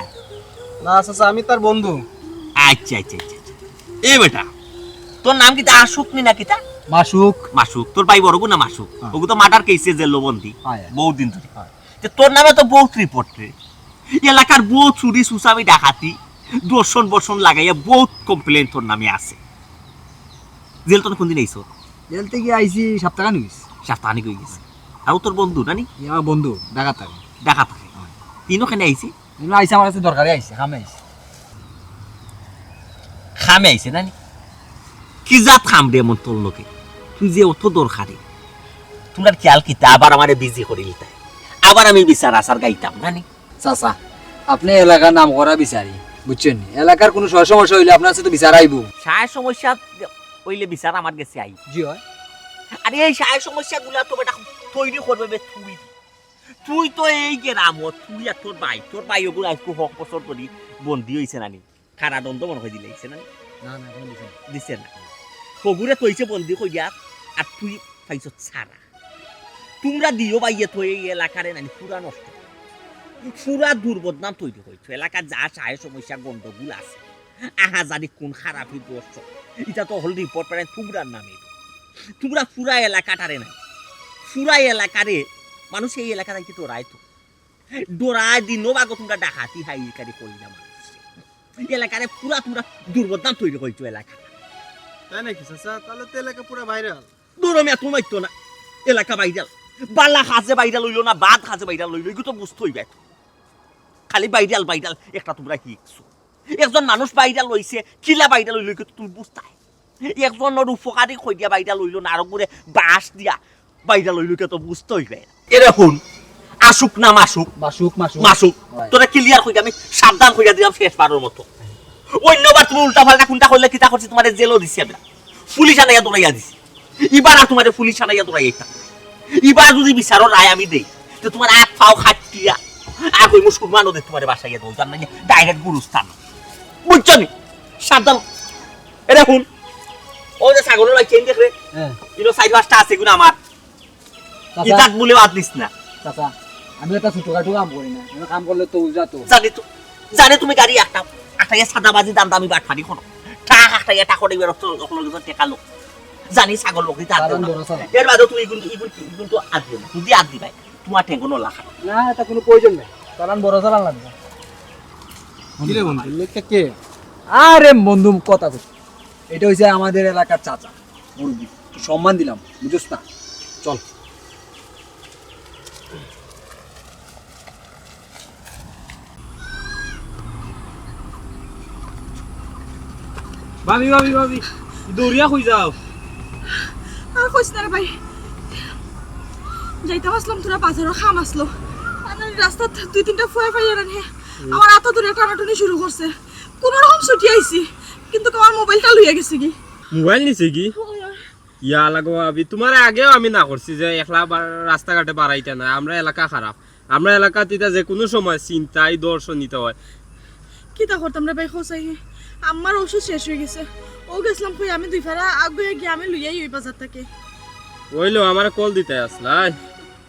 না, চাচা, আমি তার বন্ধু। আচ্ছা, আচ্ছা, আচ্ছা, আচ্ছা। এ বেটা, তোর নাম কিতা আশুক নি না কিতা? মাসুক। মাসুক। তোর ভাই বড়গু না মাসুক? হ্যাঁ। অগু তো মার্ডার কেসে জেলো বন্দি। হ্যাঁ। বহুত দিন ধরি। হ্যাঁ। তে তোর নামে তো বহুত রিপোর্ট রে। এলাকার বহুত চুরি, চুচামি, ডাকাতি, ধর্ষণ, বর্ষণ লাগাইয়া বহুত কমপ্লেন তোর নামে আছে। জেল তো কোন দিন আইছো? জেল থাকি আইছি, সপ্তাহখান অইছে। সপ্তাহখানিক অই গেছে। আর ও তোর বন্ধু না নি? ই আমার বন্ধু, ঢাকা থাকে। ঢাকা থাকে। হ্যাঁ। ইনো কেনে আইছে? ইনো আইছে আমার কাছে দরকারে আইছে, কামে আইছে। কামে আইছে না নি? কি জাত কাম রে এমন তোর লগে? তুই যে অত দরকারি। তুমরার খেয়াল কিতা, আবার আমারে বিজি করিলিতায়। আবার আমি বিচার আচার গাইতাম না নি? চাচা, আপনে এলাকার নাম করা বিচারি, বুঝছইন নি? এলাকার কুনু সয় সমস্যা অইলে আপনার কাছে তো বিচার আইবো। সয় সমস্যা অইলে বিচার আমার গেছে আই। জি অয়। আরে এই সয় সমস্যাগুলা তো বেটা তৈরি করবে বে তুই। তুই তো এই গ্রামো, তুই আর তোর ভাই, তোর ভাই অগুর আইজকু হক বছর ধরি বন্দি অইছে না নি? কারাদণ্ড মনে অয় দিলাইছে না নি? না, না, এখনো দিছে না। দিছে না। হগুরে থইছে বন্দি করিয়া, আর তুই পাইছস ছাড়া। তুমরা দিও ভাইয়ে তো এই এলাকারে নানি পুরা নষ্ট। পুরা দুর্বদনাম তৈরি করছো। এলাকার যা সয় সমস্যা গন্ডগোল আছে, আহাজারি খুন খারাপি করছো, ইটা তো হল রিপোর্ট পাঠায় তুমরার নামে। তুমরা পুরা এলাকাটারে নানি, পুরা এলাকারে, মানুষ এই এলাকা থাকি ডরায় তো। ডরায় দিনও বাগো তুমরা ডাকাতি হাইকারি করি না মানুষ। এলাকারে পুরা তুমরা দুর্বদনাম তৈরি করছো এলাকা। তাই নাকি চাচা? তাহলে তো এলাকা পুরা ভাইরাল। দূরো মিয়া, তুমি মাততো না। এলাকা ভাইরাল। বালা কাজে ভাইরাল অইলো না, বাদ কাজে ভাইরাল অইলো, ইগু তো বুঝতে অইবে। খালি ভাইরাল, ভাইরাল, একটা তুমরা হিকছো। একজন মানুষ ভাইরাল অইছে, কিলা ভাইরাল অইলো, ইগু তো তুমি বুঝতায়। একজনর উপকারী কইয়া ভাইরাল অইলো না, আরোগুরে বাঁশ দিয়া ভাইরাল অইলো, ইটা তো বুঝতে অইবে। এরে হুন, আশুক না মাসুক? মাসুক, মাসুক। মাসুক। হয়। তোরে ক্লিয়ার কইরা আমি সাবধান কইরা দিলাম শেষ বারর মতো। অন্যবার তুমি উল্টা পাল্টা কুনটা করলে কিতা করছি, তুমারে জেলও দিছি আমরা, পুলিশ আনাইয়া দৌড়াইয়া দিছি। ইবার আর তুমারে পুলিশ আনাইয়া দৌড়াইয়া দিতাম। ইবার যদি বিচারর রায় আমি দেই, তে তুমার আত পাও কাটিয়া আর কই মুসলমান ওদের তুমারে বাসাইয়া দেবো, জান না, ডাইরেক্ট গুরুস্থান। বুঝছো নি? সাবধান। এরে হুন, ও যে ছাগলর বাচ্চা ইন দেখ রে, হ্যাঁ। ইনো চাইর পাঁচটা আছে গুণ আমার। চাচা। ইতাত বুলে বাদ নিস না। চাচা, আমি একটা ছোটখাটো কাম করি না, আমি কাম করলে তো উজা তো। জানি তো, জানি তুমি গাড়ি একটা, একটা ইয়া সাদাবাজি দাম দামি বাটপারি করো। টাকা একটা ইয়া টাকা দিবে রক্ত অকলর গেছে টেকালো। জানি ছাগল বকরি তার চালান দেও না। বড় চালান। এর বাদে তুই ইগুন, ইগুন, ইগুন তো আদ দিও না। তুই আদ দিবাই, তোমার ঠেঙ্গো নলা খায়। না, এটা কোনো প্রয়োজন নাই। চালান বড় চালান লাগবে। কি রে বন্ধু? লোকটা কে? আরে বন্ধু, কথা কই। এটা হইছে আমাদের এলাকার চাচা, মুরব্বি। একটু সম্মান দিলাম, বুঝছ না? চল। ভাবি, ভাবি, ভাবি, দৌড়িয়া কই যাও? আর কইস না রে ভাই, যাইতাম আসলাম, তোরা বাজারও কাম আসলো, আর রাস্তাত দুই তিনটা ফুয়া পাইয়া রানে আমার আতো ধরে টানাটানি শুরু করছে। কোনো রকম ছুটি আইছি, কিন্তু আমার মোবাইলটা লইয়া গেছে কি? মোবাইল নিছে কি? ওই, ওই। ইয়া লাগো ভাবি, তোমার আগেও আমি না করছি যে একলা বা-, রাস্তাঘাটে বাড়াইতে না, আমরা এলাকা খারাপ। আমরা এলাকাত ইতা যে কোনো সময় ছিনতাই, ধর্ষণ ইতা হয়। কিতা করতাম রে ভাই, কও চাই? আমার ওষুধ শেষ হয়ে গেছে। ও গেছিলাম কই, আমি দুই ফাড়া আগুয়ে গিয়ে আমি লইয়াই ওই বাজার থেকে। ওইলো, আমার কল দিতে আসলাই।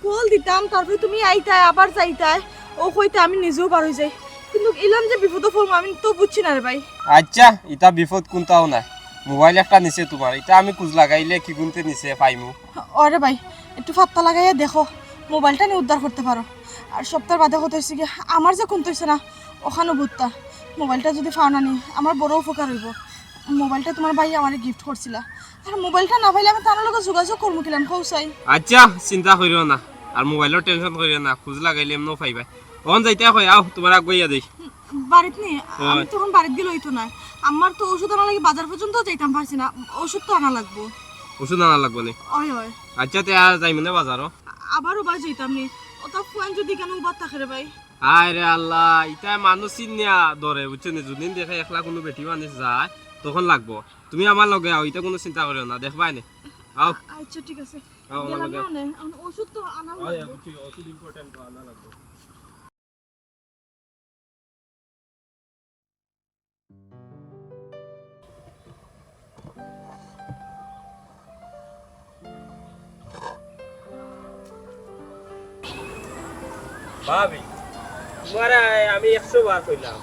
কল দিতাম, তারপরে তুমি আইতায়, আবার যাইতায়। ও কইতে আমি নিজেও বার হয়ে যাই। কিন্তু ইলাম যে বিপদে পড়বো, আমি তো বুঝছি না রে ভাই। আচ্ছা, ইতা বিপদ কোনটাও না। মোবাইল একটা নিছে তোমার, ইটা আমি খুঁজ লাগাইলে কি গুনতে নিছে পাইমু। ওরে ভাই, একটু ফাত্তা লাগাইয়া দেখো, মোবাইলটা নিয়ে উদ্ধার করতে পারো। আর সপ্তাহ বাদে কথা হয়েছে কি, আমার যে কুন্তা হয়েছে না, ওখানে বুঝতা। মোবাইলটা যদি পাও না নি, আমার বড় উপকার হইব। মোবাইলটা তোমার ভাই আমারে গিফট করছিলা, আর মোবাইলটা না পাইলে আমি তার লগে যোগাযোগ করবো কিলান, কও চাই? আচ্ছা, চিন্তা করিও না, আর মোবাইলর টেনশন করিও না, খুঁজ লাগাইলে এমনও পাইবা। অন যাইতে কই, আও, তোমার আগুয়াইয়া দেই। বাড়িত নি? আমি অয়। তখন বাড়িত গেলে হইতো না। আমার তো ওষুধ আনা লাগি বাজার পর্যন্ত যাইতাম পারছি না। ওষুধ তো আনা লাগবো। ওষুধ আনা লাগবো নি? অয়, অয়। আচ্ছা, তে আর যাইমু না বাজারও? আবার ওবার যাইতাম নি। ওটা ফোন যদি কেন উবার থাকে রে ভাই? আয় রে আল্লাহ, ইটা মানুষ চিনিয়া ধরে, বুঝছো নি? যদি দেখে একলা কোনো বেটি মানুষ যায়, তখন লাগবো। তুমি আমার লগে আও, ইটা কোনো চিন্তা করিও না, দেখবায় নি। আও। আচ্ছা, ঠিক আছে। আও, আমার গেলাম লগে। না অনে। এখন ওষুধ তো আনা অয়, লাগবো। বুঝছি, ওষুধ important তো আনা লাগবো। ভাবি, তোমারে আমি একশো বার কইলাম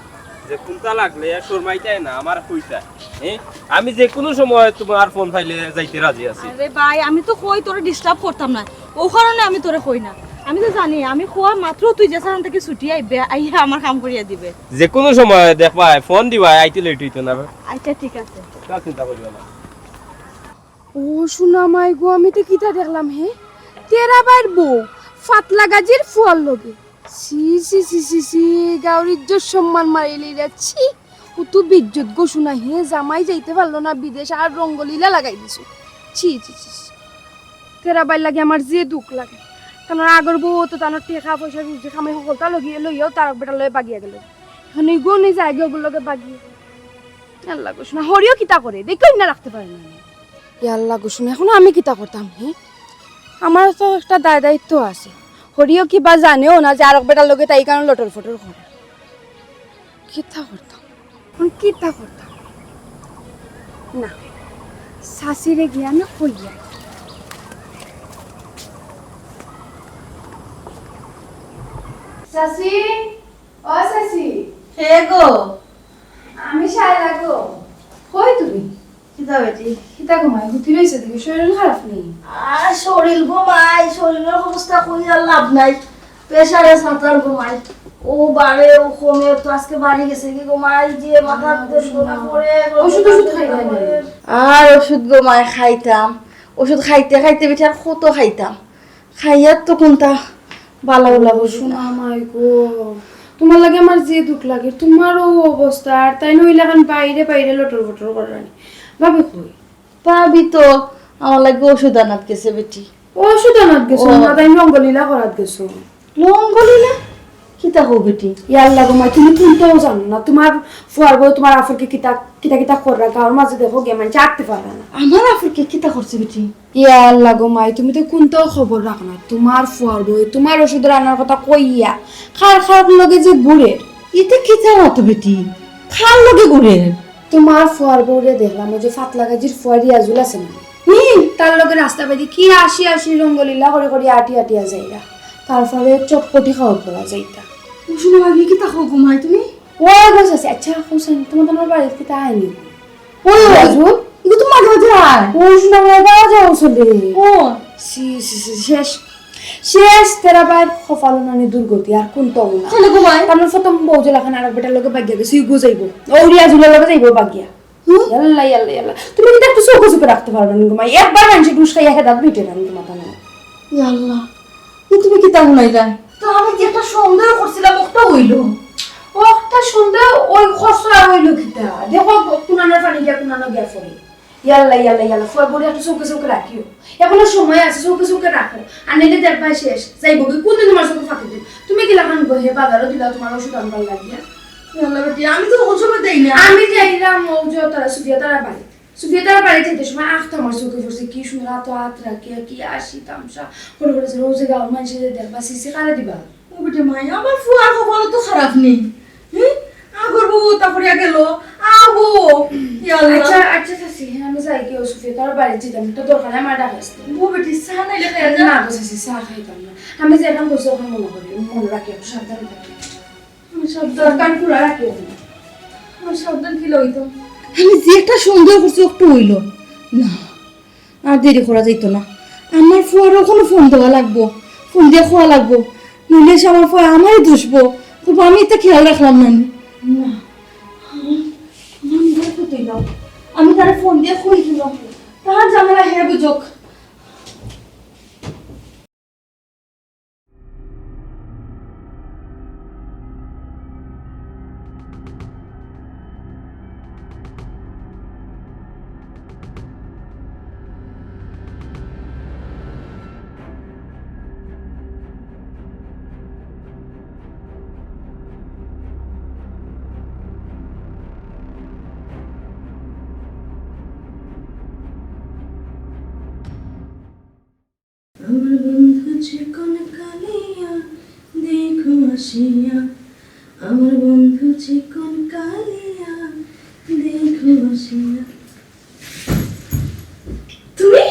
যে কুন্তা লাগলে আর শরমাইতায় না, আমার কইতায়। হ্যাঁ, আমি যে কোনো সময় তোমার ফোন পাইলে যাইতে রাজি আছি। আরে ভাই, আমি তো কই তোরে disturb করতাম না, ও কারণে আমি তোরে কই না। আমি তো জানি, আমি কওয়া মাত্র তুই যেখান থেকে ছুটি আইবে, আইয়া আমার কাম করিয়া দিবে। যে কোনো সময় দেখবায়, ফোন দিবায়, আইতে লেট হইতো না। আচ্ছা, ঠিক আছে। তা চিন্তা করিও না। ও সোনা মাই গো, আমি তো কিতা দেখলাম হে? তেরা ভাইর বউ, ফাতলা গাজির ফুয়ার লগে। ছি, ছি, ছি, ছি, ছি, গাউর ইজ্জত সম্মান মারিলিরা, ছি। কত বেইজ্জত গো সোনা, হে জামাই যাইতে পারলো না বিদেশ, আর রঙ্গলীলা লাগাই দিছো। ছি, ছি, ছি, ছি। তেরা ভাইর লাগি আমার যে দুখ লাগে। কারণ আগর বউ তো তার টেকা পয়সা রুজি কামাই হকলতা লগি লইয়াও তার বেটার লগে বাগিয়া গেল। এখন এই গো নিজে আগে ওগুর লগে বাগিয়া। আল্লাহ গো সোনা, হরিও কিতা করে? দেখো না রাখতে পারে না। ইয়া আল্লাহ গো সোনা, এখন আমি কিতা করতাম, হে? আমার তো একটা দায় দায়িত্ব আছে। হরিও কিবা জানেও না যে আরক বেটার লগে তাই কারণ লটর ফটর করে। কিতা করতাম? এখন কিতা করতাম? না, চাচিরে গিয়া আমি কইয়া। চাচি, ও চাচি। হে গো। আমি শায়লা গো। কই তুমি? কিতা বেটি? কিতা গো মাই, হুতি রইছো দেখি, শরীর খারাপ নি? আর শরীর গো মাই, শরীরের অবস্থা কই আর লাভ নাই। প্রেশারে সাঁতার গো মাই। ও বাড়ে, ও কমে, তো আজকে বাড়ি গেছে কি গো মাই, যে মাথার যন্ত্রণা করে, ওষুধ, ওষুধ খাই না। আর ওষুধ গো মাই খাইতাম, ওষুধ খাইতে খাইতে বেটি আর কত খাইতাম। খাইয়ার তো কুন্তা বালা উলা বুঝি না। সোনা মাই গো, তোমার লাগি আমার যে দুখ লাগে, তোমারও অবস্থা, আর তাই নইলে এখন বাইরে বাইরে লটর ফটর করানি। ভাবি কই? ভাবি তো আমার লাগি ওষুধ আনাত গেছে বেটি। ওষুধ আনাত গেছো? ও। না, তাই রঙ্গলীলা করাত গেছো। রঙ্গলীলা? কি কিতা কও বেটি? ইয়াল্লা গো মাই, তুমি কুন্তাও জানো না। তুমার ফুয়ার বউ তুমার আফরকে কিতা কিতা কিতা কররা, গাউর মাঝে দেখো গিয়া মানষে আটতে পাররা না। আমার আফরকে কিতা করছে বেটি? ইয়াল্লা গো মাই, তুমি তো কুন্তাও খবর রাখো না। তুমার ফুয়ার বউ তুমার অষুধ আনার কথা কইয়া কার কার লগে যে ঘুরের। ইতা কিতা মাতো বেটি? কার লগে ঘুরের? তুমার ফুয়ার বউরে দেখলাম, ওই যে ফাতলা গাজীর ফুয়া রিয়াজুল আছে না? হুম। তার লগে রাস্তা বাদি কি আশি আশি রঙ্গলীলা করি করি আটিয়া আটিয়া যাইরা। তারপরে চটপটি খাওয়া পড়া যাইতা। ও শুনো ভাবি, কিতা কও গো মাই তুমি? ও গো চাচি, আচ্ছা, হোসেন, তুমার তো আমার বাড়িত কিতা আয়নি? ওই, ওই, রাজু? ইগু তো মাঝে মাঝে আয়। ও, শোনা, আমার বাবা যাও চলে। ও। সি, সি, সি, শেষ। শেষ, তেরা ভাইর কপালো নানি দুর্গতি, আর কুন্তা অইবো না। চলো গো ভাই। তার মানে প্রথম বউ যেলাখান আরক বেটার লগে বাগিয়া গেছে, ইগু যাইবো। ও, রিয়াজুলর লগে যাইবো বাগিয়া। হুম? ইয়াল্লা, ইয়াল্লা, ইয়াল্লা। তুমি কিতা একটু চোখে চোখে রাখতে পারো না গো মাই? একবার মানষে ঘুষ খাইয়া হেদাত মিটে না, আমি তোমার জানো। ইয়াল্লা। এ তুমি কিতা হুনাইলায়? তো আমি যে একটা সন্দেহ করছিলাম, ওটা অইলো। ও একটা সন্দেহ, ওই খসড়া অইলো কিতা? দেখো, কুনানো পানি গিয়া কুনানো গিয়া পড়ে। ইয়াল্লা, ইয়াল্লা, ইয়াল্লা, ফুয়ার বউরে একটু চোখে চোখে রাখিও। এখনো সময় আছে, চোখে চোখে রাখো। আর নাইলে দেখবায় শেষ। যাইবো কি, কুনদিন তোমার চোখে ফাঁকি দিন? তুমি কিলাখান গো হে বাজারো দিলা তোমার ওষুধ আনবার লাগিয়া? ইয়াল্লা বেটি, আমি তো ওষুধ দেই না। আমি যাইলাম ও যে তারা সুফিয়া তারা বাড়ি। সুফিয়া তারা বাড়ি যাইতে সময় আখতা আমার চোখে পড়ছে, কি সুন্দর আতো আত রাখিয়া, কি আশি তামশা, করে করে রোজে গাউর মানষে যে দেখবা, সিসি কারে দিবা? ও বেটি মাই, আমার ফুয়ার কপালো তো খারাপ নেই। হুম? আগর বউ তা করিয়া গেল, আবো। ইয়াল্লা। আচ্ছা, আচ্ছা, চাচি, হ্যাঁ, আমি যাই কি, ও সুফিয়া তারা বাড়ি যাইতাম, তো দরকার নাই, আমার ডাক আসতে। ও বেটি, চা নাইলে খাইয়া যা। না গো চাচি, চা খাইতাম না। আমি যে এখন বসে ওখানে মনে করি, মনে রাখি, একটু সাবধানে থাকি। আমি সাবধান। কান খোলা রাখিও। আমার সাবধান কি লইতো? আমি যে একটা সন্দেহ করছি, একটু অইলো। না, আর দেরি করা যাইতো না। আমার ফুয়ার ওখানে ফোন দেওয়া লাগবো, ফোন দিয়া কওয়া লাগবো, নইলে সে আমার ফুয়া আমারই দুষবো। তবু আমি এটা খেয়াল রাখলাম না। না, আমার, আমার মনে করতে হইল। আমি তারে ফোন দিয়া কই দিলাম, তার ঝামেলা হে বুঝুক। আমার বন্ধু চিকন কালিয়া, দেখো আসিয়া। আমার বন্ধু চিকন কালিয়া, দেখো আসিয়া। তুমি?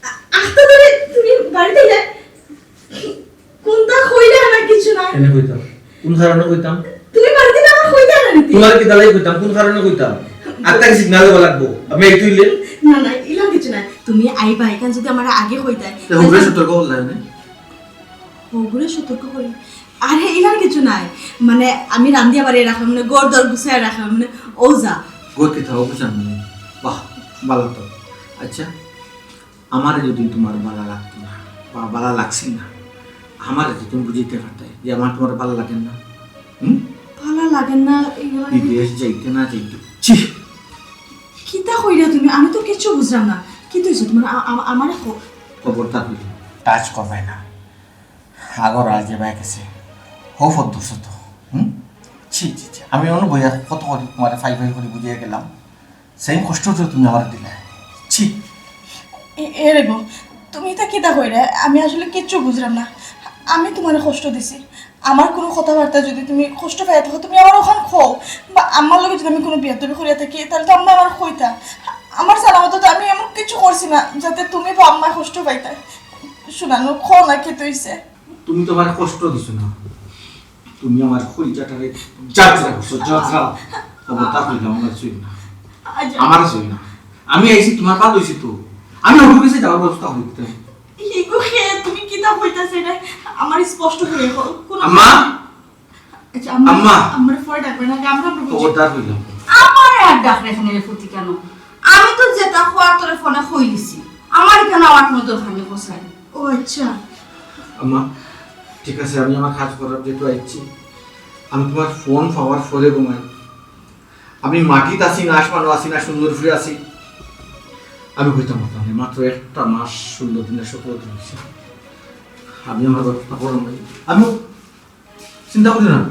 আ-, আস্তে ধরে তুমি বাড়িতে যাই? কোনটা কইলে আমার কিছু নাই। এনে কইতাম। কোন কারণে কইতাম? তুমি বাড়িতে না আমার কইতা না নীতি। তোমার কি দালাই কইতাম? কোন কারণে কইতাম? আর তাকে সিগনাল দেওয়া লাগবো। আমি এই তুইলে? না, না, ইলা কিছু নাই। তুমি আইবা, এখান যদি আমার আগে কইতায়, তে হগুরে তাহলে সতর্ক করলাই না? হগুরে সতর্ক করি? আরে, ইলা কিছু নাই। মানে, আমি রান্দিয়া বাড়িয়ে রাখলাম, মানে, ঘর দর গুছাইয়া রাখলাম, মানে, ও যা। ঘর কি থাকো, বুঝলাম না। বাহ, ভালো তো। আচ্ছা, আমারে যদি তোমার ভালা লাগতো না, বা ভালা লাগছিল না, আমারে যদি তুমি বুঝাইতে পারতায় যে আমার তোমার ভালা লাগে না, হুম? ভালা লাগে না, এগুলা বিদেশ যাইতে না যাইতে। ছি! কিতা কইরা তুমি? আমি তো কিচ্ছু বুঝলাম না। কি তো হইছে তোমার? আ-, আ-, আমারে ক-, খবরদার কইলে touch করবায় না। আগর আজ যে বাইক আছে, হো ফদ্দুরছে তো, হুম? ছি, ছি, ছি। আমি অনু বইয়া কত করি তোমারে ফাই ফাই করি বুঝিয়ে গেলাম। সেই কষ্ট তো তুমি আমার দিলে। ছি। এ, এ রে গো, তুমি ইতা কিতা কইরে? আমি আসলে কিচ্ছু বুঝলাম না। আমি তোমারে কষ্ট দিছি। আমার কোনো কথাবার্তা যদি তুমি কষ্ট পাইয়া থাকো, তুমি আমার ওখান কও। বা আমার লগে যদি আমি কোনো বেয়াদবি করিয়া থাকি, তাহলে তো আম্মা আমার কইতা। আমার জানা মতো তো আমি এমন কিছু করছি না, যাতে তুমি বা আম্মা কষ্ট পাইতা। শোনানো, কও না কি তুইছে? তুমি তো আমার কষ্ট দিছো না। তুমি আমার কলিজাটারে যাত্রা করছো, যাত্রা। খবরদার কইলাম, আমার সই না। আচ্ছা। আমার সই না। আমি আইছি, তোমার বাদ হইছি তো। আমি ওর কাছে যাওয়ার ব্যবস্থা হইতে। ইগো হে, তুমি কিতা কইতাছ এটা? আমার স্পষ্ট করে কও। কোন আম্মা! আচ্ছা, আম্মা, আম্মা! আমার ফোন ডাকবে না, আমরা আমরা বুঝি। খবরদার কইলাম। আমার আর ডাক রেখে নিলে ফুতি কেন? আমি তো যেটা কওয়ার তোরে ফোনে কই দিছি। আমার এখানে আমার কোনো দরকার নেই, হোসেন। ও আচ্ছা। আম্মা, ঠিক আছে, আমি আমার কাজ করার যেহেতু আইছি, আমি তোমার ফোন পাওয়ার পরে ঘুমাই। আমি মাটিত আছি না, আসমানো আছি না, সুন্দর ফিরে আছি, আমি কইতাম পারতাম না। মাত্র একটা মাস, ষোলো দিনের সতেরো দিন হইছে। আমি আমার ব্যবস্থা করলাম ভাই। আমি, চিন্তা করিও না,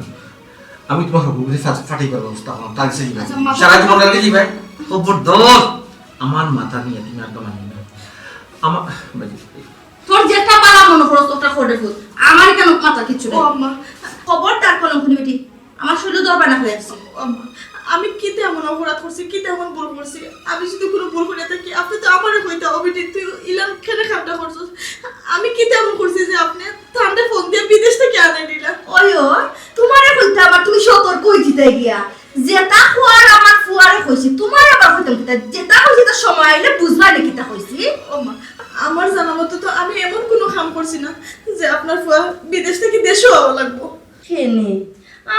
আমি তুমার হকলগুরে ফাটাইবার ব্যবস্থা করমু। তার কাছে যাইবায়, আচ্ছা, মাথা সারা জীবন তার কাছে যাইবায়। খবরদার, আমার মাথা নিয়া তুমি আর মানিও না। আমার তোর যেটা ভালা মনো করস ওটা করে ফেল, আমার কেন মাথা কিচ্ছু ও নাই। আম্মা, খবরদার কলঙ্কিনী বেটি, আমার শরীর দরবার না হয়ে আসছে। ও আম্মা, আমি কিতা এমন অপরাধ করছি, কিতা এমন ভুল করছি? আমি যদি কুনু ভুল করিয়া থাকি, আপনে তো আমারে কইতা, "ও বেটি, তুই ইলান কেনে কামটা করছস?" আমি কিতা এমন করছি যে আপনে তানরে ফোন দিয়া বিদেশ থাকি আনাই দিলা? ওই, ওই, তুমারে কইতাম আর তুমি সতর্ক অইতায় গিয়া। যেটা কওয়ার আমার ফুয়ারে কইছি, তুমারে আবার কইতাম কিতা? যেটা কইছি তা সময় আইলে বুঝবায় নে কিতা কইছি। ও মা, আমার জানা মতো তো আমি এমন কুনু কাম করছি না যে আপনার ফুয়া বিদেশ থাকি দেশো আওয়া লাগবো। কেনে?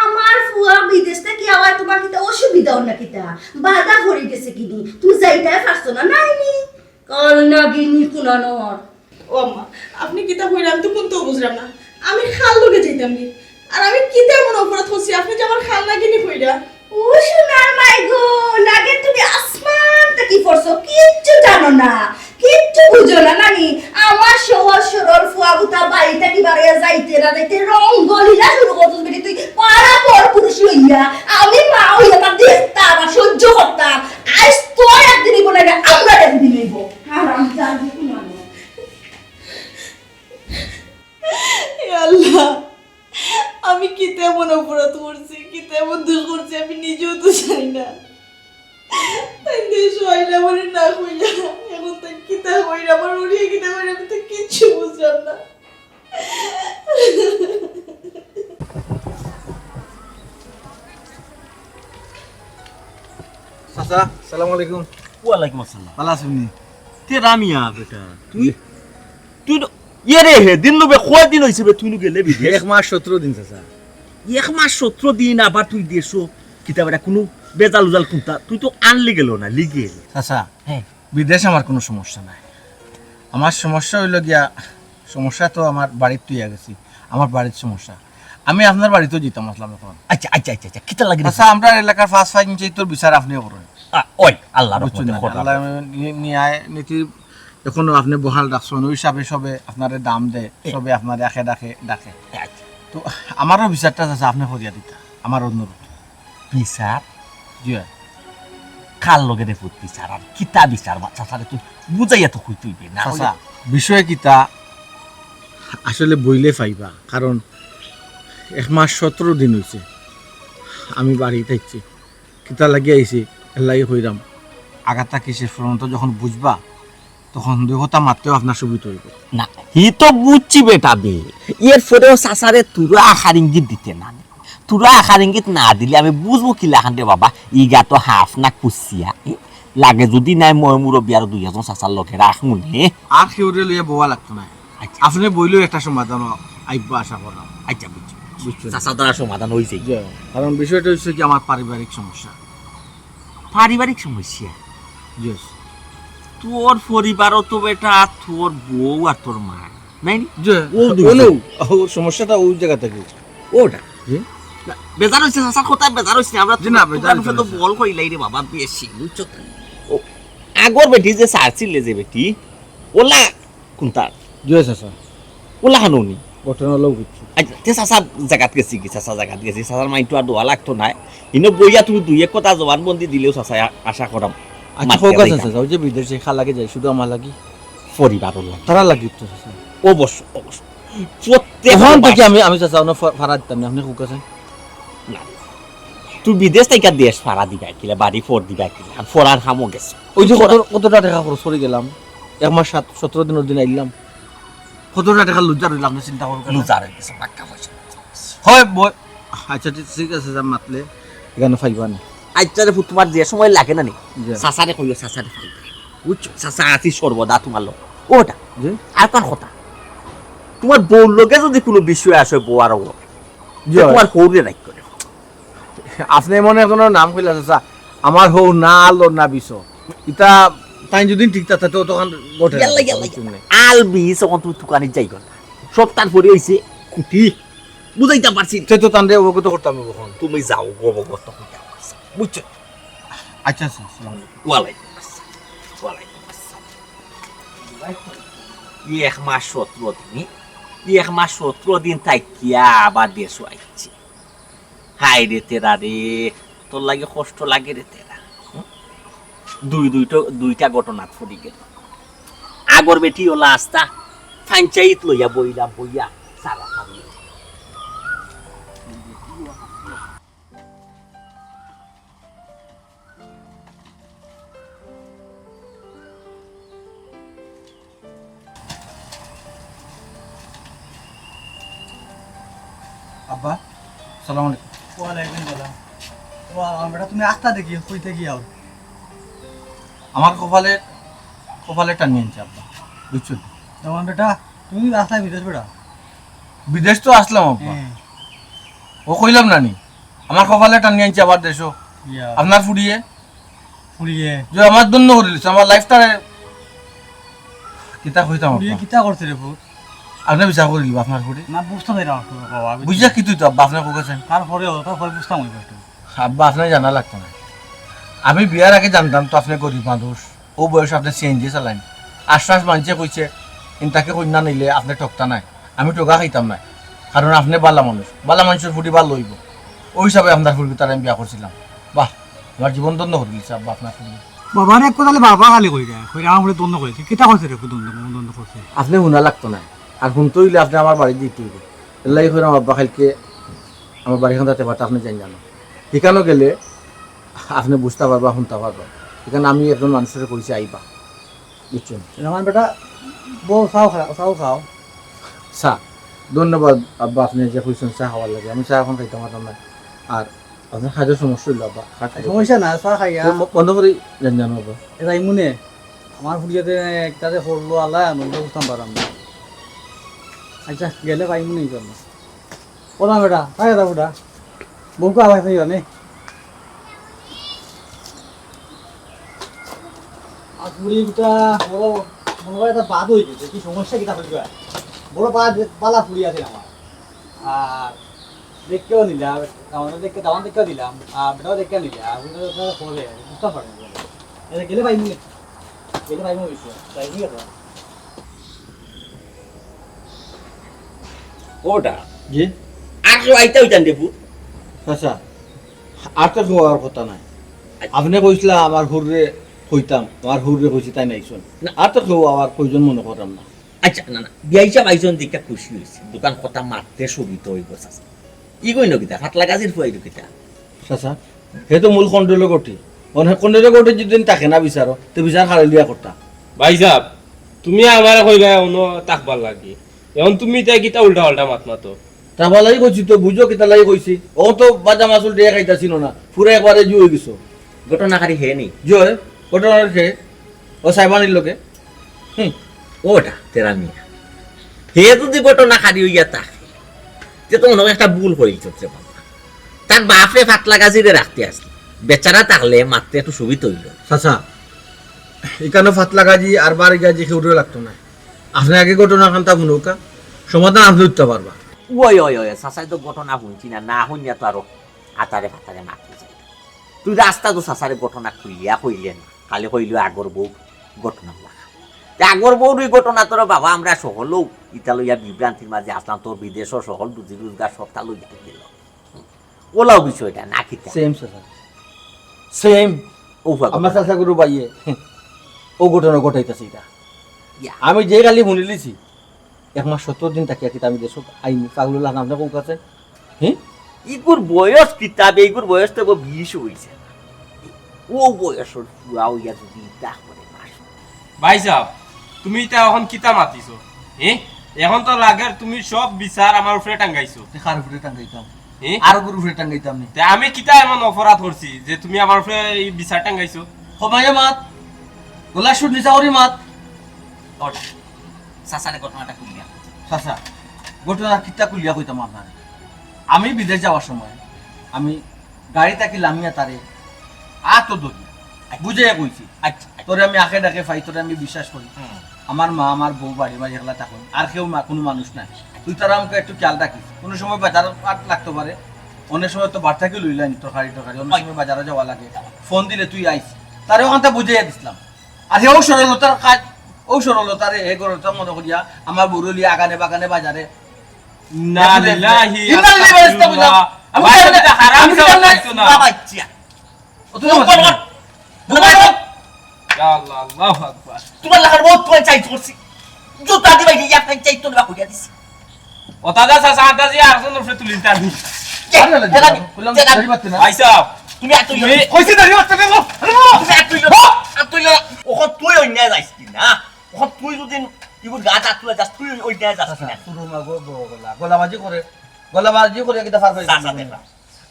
আমার ফুয়া বিদেশ থাকি আওয়ায় তুমার কিতা অসুবিধা অর না কিতা? বাধা পড়ি গেছে কিনি? তুমি যাইতায় পারছো না, নায় নি? কাল নাগিনী কুনানর। ও আম্মা, আপনে কিতা কইরা? আমি তো কুন্তাউ বুঝরাম না। আমি কার লগে যাইতাম গি? আর আমি কিতা এমন অপরাধ করছি, আপনে যে আমার কাল নাগিনী কইরা? ও সোনার মাই গো, লাগে তুমি আসমান থাকি পড়ছো, কিচ্ছু জানো না, কিচ্ছু বুঝো না নানি। আমার সহজ সরল ফুয়া গুতা বাড়ি থাকি বারইয়া যাইতে না যাইতে রঙ্গ লীলা শুরু করছস বেটি তুই, পাড়া পর পুরুষ লইয়া। আমি মা অইয়া তা দেখতাম আর সহ্য করতাম। আইজ তোর একদিন অইবো না, আমরা একদিন অইবো। হারামজাদি কুনানো। এ আল্লাহ, আমি কিতা এমন অপরাধ করছি, কিতা এমন দোষ করছি, আমি নিজেও তো জানি না। তাইন দেশো আইলা আমারে না কইলা, এখন তাইন কিতা কইরা, আমার উড়িয়ে কিতা কইরা, আমি তো কিচ্ছু বুঝলাম না। চাচা, সালাম আলাইকুম। ওয়ালাইকুম আসসালাম। ভালা আছইন নি? তে রামিয়া বেটা, তুই, তুই ন-, ইয়ে রে হে, দিন নু বে, কয় দিন অইছে বে, তুই নু গেলে বিদেশ? এক মাস সতরো দিন, চাচা। এক মাস সতরো দিন আবার তুই দেশো, কিতা বেটা, কুনু বেজাল উজাল কুন্তা? তুই তো আনলিগেল না, লিগেল। চাচা, হ্যাঁ। বিদেশ আমার কুনু সমস্যা নাই। আমার সমস্যা অইলো গিয়া, সমস্যা তো আমার বাড়িত থইয়া গেছি, আমার বাড়িত সমস্যা। আমি আপনার বাড়িত যাইতাম আছলাম এখন। আচ্ছা, আচ্ছা, আচ্ছা, আচ্ছা, কিতা লাগি রে? আচ্ছা, আমরার এলাকার পাঁচ পঞ্চায়েতর বিচার আপনে করইন। আ, ওই, আল্লাহর বুঝছইন রহমতে নি? খোদা আল্লাহ হাফেজ। নি-, ন্যায় নীতির এখনো আপনে বহাল রাখছইন, ওই হিসাবে সবে আপনারে দাম দেয়, এ। সবে আপনারে আখে ডাকে, ডাকে। আচ্ছা। তো আমারও বিচারটা আছে, আপনে করিয়া দিতা, আমার অনুরোধ। বিচার? জি অয়। কার লগে রে পুত বিচার? আর কিতা বিচার? বাচ্চা ছাড়ে তুই বুঝাইয়া তো কইতে অইবে না। চাচা, বিষয় কিতা? আসলে বইলে পাইবা, কারণ এক মাস সতরো দিন অইছে আমি বাড়িত আইছি। কিতা লাগি আইছি, এর লাগি কইরাম। আগাতা কিসের ফ্রন্ট যখন বুঝবা, তখন দুই কথা মাততেও আপনার সুবিধা অইবো। না, হি তো বুঝছি বেটা বে। এর পরেও চাচারে থুড়া আশার ইঙ্গিত দিতে না নি। থুড়া আশার ইঙ্গিত না দিলে আমি বুঝমু কিলাখান রে বাবা, ইগা তো হাফ না কুচিয়া। এ, লাগে যুদি নায় ময় মুরব্বি আরো দুই একজন চাচার লগে রাখমু নে। আর কেউরে লইয়া বওয়া লাগতো নায়। আচ্ছা। আপনে বইলেও একটা সমাধান আইবো আশা করলাম। আচ্ছা, বুঝছি। বুঝছেন? চাচা দ্বারা সমাধান অইছে। জি, কারণ বিষয়টা অইছে কি আমার পারিবারিক সমস্যা। পারিবারিক সমস্যা? Yes। তোর পরিবারও তো বেটা তোর বউ আর তোর মা, নায় নি? জি, ও দুইজন। ও, ও সমস্যাটা ওই জায়গা থেকে। ওটা? জি। না, বেজার অইছে, চাচার কথায় বেজার অইছে। আমরা জি না, তো বেজার অইছে তো না। বল করিলাই রে বাবা, বেশি, বুঝছো তো? ও, আগর বেটি যে সারছিলে যে বেটি, ওলা কুনতা? জি, চাচা। ওলা খানো নি? ঘটনা অইলো কিছু। আচ্ছা, তে চাচা জাগাত গেছে কি? চাচা জাগাত গেছে। চাচার মাইন্ড তো আর দেওয়া লাগতো নায়। ইনো বইয়া তুমি দুই এক কথা জবানবন্দি দিলেও চাচা আ-, আশা করাম আচ্ছা, মানতে কউক্কা যাইতা। চাচা, ওই যে বিদেশে খালা লাগে যায়, শুধু আমার লাগি? পরিবারর লাগি। তারার লাগি তো চাচা। অবশ্য, অবশ্য। প্রত্যেক ওখান থেকে মাস আমি, আমি চাচা, ওনো ফা-, ফারা দিতাম না, আপনে কউক্কা চাচা। না। তুই বিদেশ থাকি দেশ ফারা দিবা কিলা, বাড়ি ফর দিবা কিলা, আর ফরার কামও গেছে। ওই যে কত, কতটা টেকা খরচ করি গেলাম, এক মাস সাত, সতরো দিনর দিন আইলাম। কতটা টেকা লুজার অইলাম, আপনে চিন্তা করউক্কা। লুজার অই গেছে, পাক্কা পয়সা। হয় বই, আচ্ছা, ঠিক, ঠিক আছে, যা মাতলে, ইখানো পাইবা না। আচ্ছা রে পুত, তুমার যে সময় লাগে না নি, জি। চাচারে কইও, চাচারে পাইবা। বুঝছো? চাচা আছি সর্বদা তুমার লগে। ওটা। জি। আর কার কথা? তুমার বউর লগে যুদি কুনু বিষয় আসে, বউ আর ও, জি। তুমার হউরে রাইখ করে। আপনে এমন একজনর নাম কইলা চাচা, আমার হউ না আলো না বিষো। ইতা তাইন যুদি ঠিক থাকে, তে অতখান ঘটে না। ইয়াল্লা, ইয়াল্লা, ইয়াল্লা। আল বিষ অখন তুমি তুকানিত যাইগো না। সব তার পরে অইছে খুঁটি। বুঝাইতাম পারছি। তে তো তানরে অবগত করতাম অখন। তুমি যাও, অবগত করতাম। বুঝছো? আচ্ছা, আচ্ছা, আসসালামু আলাইকুম। ওয়ালাইকুম আসসালাম। ওয়ালাইকুম আসসালাম। ই এক মাস সতরো দিন, ই এক মাস সতরো দিন থাকিয়া আবার দেশো আইছি। হায় রে তেরা রে, তোর লাগি কষ্ট লাগে রে তেরা। হুম? দুই, দুইটো, দুইটা ঘটনাত পড়ি গেল। আগর বেটি অলা আস্তা, পঞ্চায়েত লইয়া বইলাম, বইয়া সারা খাবি। আব্বা, সালাম আলাইকুম। ওয়ালাইকুম সালাম। ও আমার বেটা, তুমি আস্তা দেখি কইতে গিয়াও। আমার কপালে, কপালে টানি আনছে আব্বা, বুঝছো? আমার বেটা, তুমি আস্তা বিদেশ বেটা। বিদেশ তো আসলাম আব্বা। হ্যাঁ। ও কইলাম না নি, আমার কপালে টানি আনছে আবার দেশো। ইয়া। আপনার ফুড়িয়ে ফুড়িয়ে। যে আমার ধন্য করে দিছে, আমার লাইফটারে কিতা কইতাম ফুড়িয়ে আব্বা? কিতা করছে রে পুত? আপনি বিচার করে দিবা আপনার ফুড়ি। না, বুঝতে পারি না তো বাবা, আমি বুঝা কি তুই তো আব্বা, আপনার কো গেছেন? তারপরে, তারপরে বুঝতাম ওই ব্যাপারটা। আব্বা, আপনি জানা লাগতো না। আমি বিয়ার আগে জানতাম তো আপনি গরিব মানুষ, ও বয়স আপনি সিএনজি চালাইন। আশ্বাস মানছে কইছে, ইনতাকে কন্যা নিলে আপনি ঠকতা নাই। আমি ঠগা খাইতাম না, কারণ আপনি বালা মানুষ, বালা মানুষের ফুড়ি বালা হইব। ওই হিসাবে আপনার ফুড়ি তার আমি বিয়া করছিলাম। বাহ, আমার জীবন ধন্য করে দিছে আব্বা আপনার ফুড়ি। বাবা রে, কোথালে বাবা খালি কই যায়, কই আমার ফুড়ি ধন্য করেছে, কিতা করছে রে, দ্বন্দ্ব, দ্বন্দ্ব করছে। আপনি হুনা লাগতো না, আর হুনতে হইলে আপনি আমার বাড়ি দিতে হইব। এল্লাই কইরাম আব্বা, কালকে আমার বাড়ি খান তাতে বাতা আপনি জান জানো, ঠিকানো গেলে আপনি বুঝতে পারবা, হুনতে পারবা। এখানে আমি একজন মানুষের কইছি আইবা, বুঝছেন? রহমান বেটা, বউ চাও খাও, চাও খাও। চা, ধন্যবাদ আব্বা, আপনি যে কইছেন চা খাওয়ার লাগে। আমি চা এখন খাইতাম পারতাম না। আর আপনার কাজের সমস্যা হইলো আব্বা, খা খাই। সমস্যা না, চা খাইয়া। তো ব-, বন্ধ করি যান, জানো আব্বা। এ যাইমুনে, আমার ফুড়িয়াতে একটাতে পড়লো আলা, নন্দা বুঝতাম পারাম না। আচ্ছা, গেলে পাইমুনে ইনশাল্লাহ। ওরা বেটা, তাই দাও বেটা। বউকে আবার খাইবা নে। আর ফুড়ি বেটা, বড় মনে হয় একটা বাদ হয়ে গেছে, কি সমস্যা কিতা হইল? বড় বাদ, বালা ফুড়ি আছে আমার। আর দেখতেও নিলাম, আমাদের দেখতে, দামান দেখতেও দিলাম, আর বেটাও দেখতে নিলাম, আর বেটা তো ফোনে, বুঝতে পারেন। এটা গেলে পাইমুনে, গেলে পাইমু বিষয়, তাই ঠিক আছে। ওটা? জি? আর কেউ আইতা হইতাম দেবু? আচ্ছা, আর তো কেউ আর কথা নাই। আচ্ছা। আপনি কইছিলা আমার হুররে কইতাম, আমার হুররে কইছি তাই নাইছুন। না। আর তো কেউ আবার কইজন মনে করলাম না। আচ্ছা, না, না, বিয়াই সাহেব আইছন দেখে খুশি হইছি। দোকান কথা মারতে শোভিত হইব চাচা। ই কইন কিতা? ফাতলা গাজির ফুয়াইল কিতা? চাচা, হে তো মূল কন্ট্রোলে গঠি। অনেক কন্ট্রোলে গঠি যদি থাকে না বিচারো, তে বিচার খালি লিয়া করতা। ভাই সাহেব, তুমি আমারে কইবা অনো থাকবার লাগি। এখন তুমি তাই কিতা উল্টা পাল্টা মাত মাতো? তা ভালাই কইছি তো, বুঝো কিতা লাগি কইছি। ও তো বাজা মাছ উল্টে খাইতাছিল না, পুরা একবারে জু হয়ে গেছো। ঘটনাকারী হে নি? জয়, ঘটনাকারী হে। ও সাহেবানির লোকে। হুম। ওটা, তেরা মিয়া। হে যদি ঘটনাকারী হইয়া থাকে, তে তো মনে হয় একটা ভুল করিল চলছে বাবা। তার বাপরে ফাতলা গাজিরে রাখতে আসলে। বেচারা থাকলে মারতে একটু সুবিধা হইল। চাচা, এখানে ফাতলা গাজি আর বাড়ি গাজি কেউ লাগতো না। আপনি আগে ঘটনা খান্তা শুনুকা, সমাধান আপনি উঠতে পারবা। ওই, ওই, ওই, চাচাই তো ঘটনা শুনছি না, না শুনিয়া তো আরো আতারে ফাতারে মারতে যাই। তুই রাস্তা তো চাচারে ঘটনা খুলিয়া কইলে না, খালি কইল আগর বউ ঘটনা লাগা। তে আগর বউর ওই ঘটনা তোর বাবা আমরা সকলেও ইতা লইয়া বিভ্রান্তির মাঝে আসলাম, তোর বিদেশও সকল রুজি রোজগার সবটা লইয়া গেল। ওলাও বিষয়টা না কিতা? সেম চাচা, সেম। ও বাবা। আমার চাচা গুরু ভাইয়ে ও ঘটনা ঘটাইতেছে এটা। ইয়া। আমি যে খালি শুনিলিছি, এক মাস সত্তর দিন থাকিয়া কিতা আমি দেশো আইনি, পাগল হলাম, আপনি কোন কাছে? হ্যাঁ? ইগুর বয়স কিতা বে, ইগুর বয়স তো বিশ হইছে না। ও বয়সর ফুয়া হইয়া যদি ইতা করে মাস। ভাই সাহেব, তুমি ইতা এখন কিতা মাতিছো? হ্যাঁ? এখন তো লাগের তুমি সব বিচার আমার উপরে টাঙ্গাইছো। তে কার উপরে টাঙ্গাইতাম? হ্যাঁ? আর ওগুর উপরে টাঙ্গাইতাম নি। তে আমি কিতা এমন অপরাধ করছি যে তুমি আমার উপরে এই বিচার টাঙ্গাইছো? কমাইয়া মাত, গলা সুর নিচা করি মাত। ওঠ। চাচারে ঘটনাটা খুলিয়া। চাচা, ঘটনা কিতা খুলিয়া কইতাম আপনারে? আমি বিদেশ যাওয়ার সময় আমি গাড়ি থাকি লামিয়া তারে আতো ধরি, বুঝাইয়া কইছি। আচ্ছা, আচ্ছা। তোরে আমি আখে ডাকে পাই, তোরে আমি বিশ্বাস করি। হুম। আমার মা, আমার বউ বাড়ি বাড়ি একলা থাকইন, আর কেউ মা-, কোনো মানুষ নাই। তুই তারা আমাকে একটু খেয়াল রাখিস, কোনো সময় বাজার হাট লাগতে পারে, অনেক সময় তো বাড়ি থাকি লইলাম তরকারি টরকারি, অনেক হয়। সময় বাজারে যাওয়া লাগে, ফোন দিলে তুই আইস, তারে ওখানটা বুঝাইয়া দিছিলাম। আর হে ও সরলতার কাজ, ও সরলতারে হে গরলতা মনে করিয়া আমার বউরে লিয়া আগানে বাগানে বাজারে। ইন্না লিল্লাহি ইন্না লিল্লাহি ওয়া ইন্না ইলাইহি রাজিউন। আমি ভাই, জানি না, এটা হারাম আমি জানি না, চাইতো না। বাবা, ইচ্ছা। ও, তুমি মুখ বন্ধ কর। মুখ বন্ধ কর। ইয়া আল্লাহ, আল্লাহু আকবার। তোমার লাখান বউত ফুয়াইন চাইজ করছি। জুতা দিবায়, ইয়া ফাইন চাইতো না, কইয়া দিছি। ও দাদা, চাচা, আন্দাজি আর কোন উপরে তুলিন তার নি। কে? আরে, আরে, জেলা, আরে, বললাম, জেলা। দাড়ি বাঁধতে না। ভাই সাহেব, তুমি আর তুই তুমি কইছি দাড়ি বাঁধতে না, বলো। আরে, বলো। তুমি আর তুই না, আর তুই না। ওখান তুই অন্যায় যাইস কি না? ওখান তুই যদি ইগুর গাত আত তুলে যাস, তুই অন্যায় যাস কি আচ্ছা, না? তোর মা গো, গো, গলা, গলাবাজি করে, গলাবাজি করে কিতা ফার পাইবি চাচা না? দেখবা।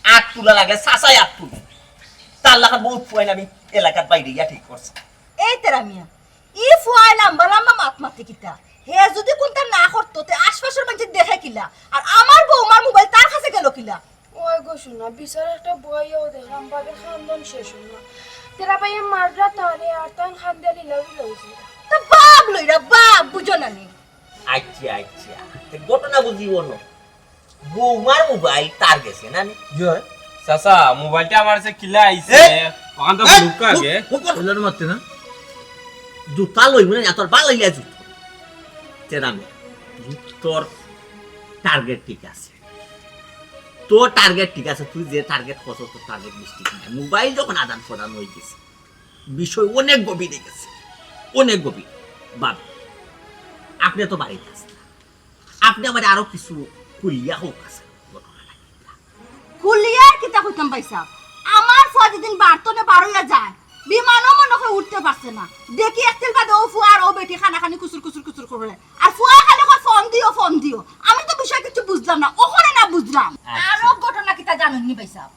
আত তুলা লাগলে চাচাই আত তুলে। তার লাখান বউত ফুয়াইন আমি এলাকার বাইরে ইয়া ঠিক করছি। এই তেরা মিয়া, ই ফুয়ায় লাম্বা লাম্বা মাত মাতে কিতা? হে যদি কুনতা না করতো, তে আশপাশর মানষে দেখে কিলা? আর আমার বউমার মোবাইল তার কাছে গেল কিলা? ওই গো শোনা, বিচার একটা বইয়াও দেখলাম, বাপের খান্দন শেষ হইল না। তেরা ভাইয়ে মাররা তারে, আর তান খান্দে লীলা উড়ে হইছে। তা বাপ লইরা বাপ, বুঝো না নি? আচ্ছা, আচ্ছা। তে ঘটনা বুঝিব না। বৌমার মোবাইল তার গেছে না নি? জি হয়। চাচা, মোবাইলটা আমার কাছে কিলা আইছে? এ? ওখান তো এ? ঢুকা আগে। ও, ও, ও। ওলার মারতে না? জুতা লইব না, তোর বাল লইলে জুতা। তেরা মিয়া, তোর টার্গেট ঠিক আছে। তোর টার্গেট ঠিক আছে, তুই যে টার্গেট করছস, তোর টার্গেট মিস্টেক নাই। মোবাইল যখন আদান প্রদান হয়ে গেছে, বিষয় অনেক গভীরে গেছে, অনেক গভীর। বাবা, আপনি তো বাড়িতে আছেন, আপনি আমার আরো কিছু খুলিয়া হোক আছে। খুলিয়া কিতা কইতাম ভাই সাহেব, আমার ফুয়া যেদিন বাড়তো না বারইয়া যায়, বিমানও মনে হয় উঠতে পারছে না। দেখি একদিন বাদে ও ফুয়া আর ও বেটি খানাখানি কুচুর কুচুর কুচুর করে। আর ফুয়া খালি কয়, "ফোন দিও, ফোন দিও।" আমি তো বিষয় কিছু বুঝলাম না, ওখানে না বুঝলাম। আচ্ছা। আরো ঘটনা কিতা জানেননি ভাই সাহেব?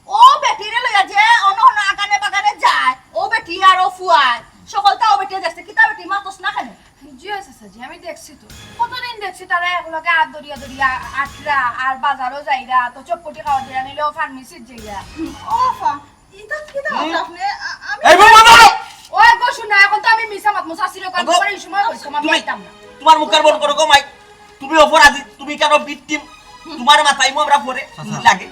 ও বেটিরে লইয়া যে অন্য অন্য আগানে বাগানে যায়, ও বেটি আর ও ফুয়ায়, সকলটা ও বেটিয়ে দেখছে, কিতা বেটি মাতস না কেনে? জি, চাচা জি, আমি দেখছি তো। কতদিন দেখছি তারা একলগে আত ধরিয়া ধরিয়া আটরা, আর বাজারও যাইরা, তো চটপটি খাওয়া দিয়া নিলে ও ফার্মেসিত যাইরা। ও ফা, ইতা কিতা হুম? আপনি? আ-, আমি এই বউ, বউ, বউ! ওই গো, শুনো, এখন তো আমি মিছা মাত, মুছা ছিল, কারণ ওগো, তোমার এই সময় হইছে, আমি তুমি আইতাম না। তোমার মুখ আর বন্ধ করো গো, মাই। তুমি অপরাধী, তুমি কেন ভিকটিম? তোমার মাথায় মো আমরা পরে চাচা। লাগে।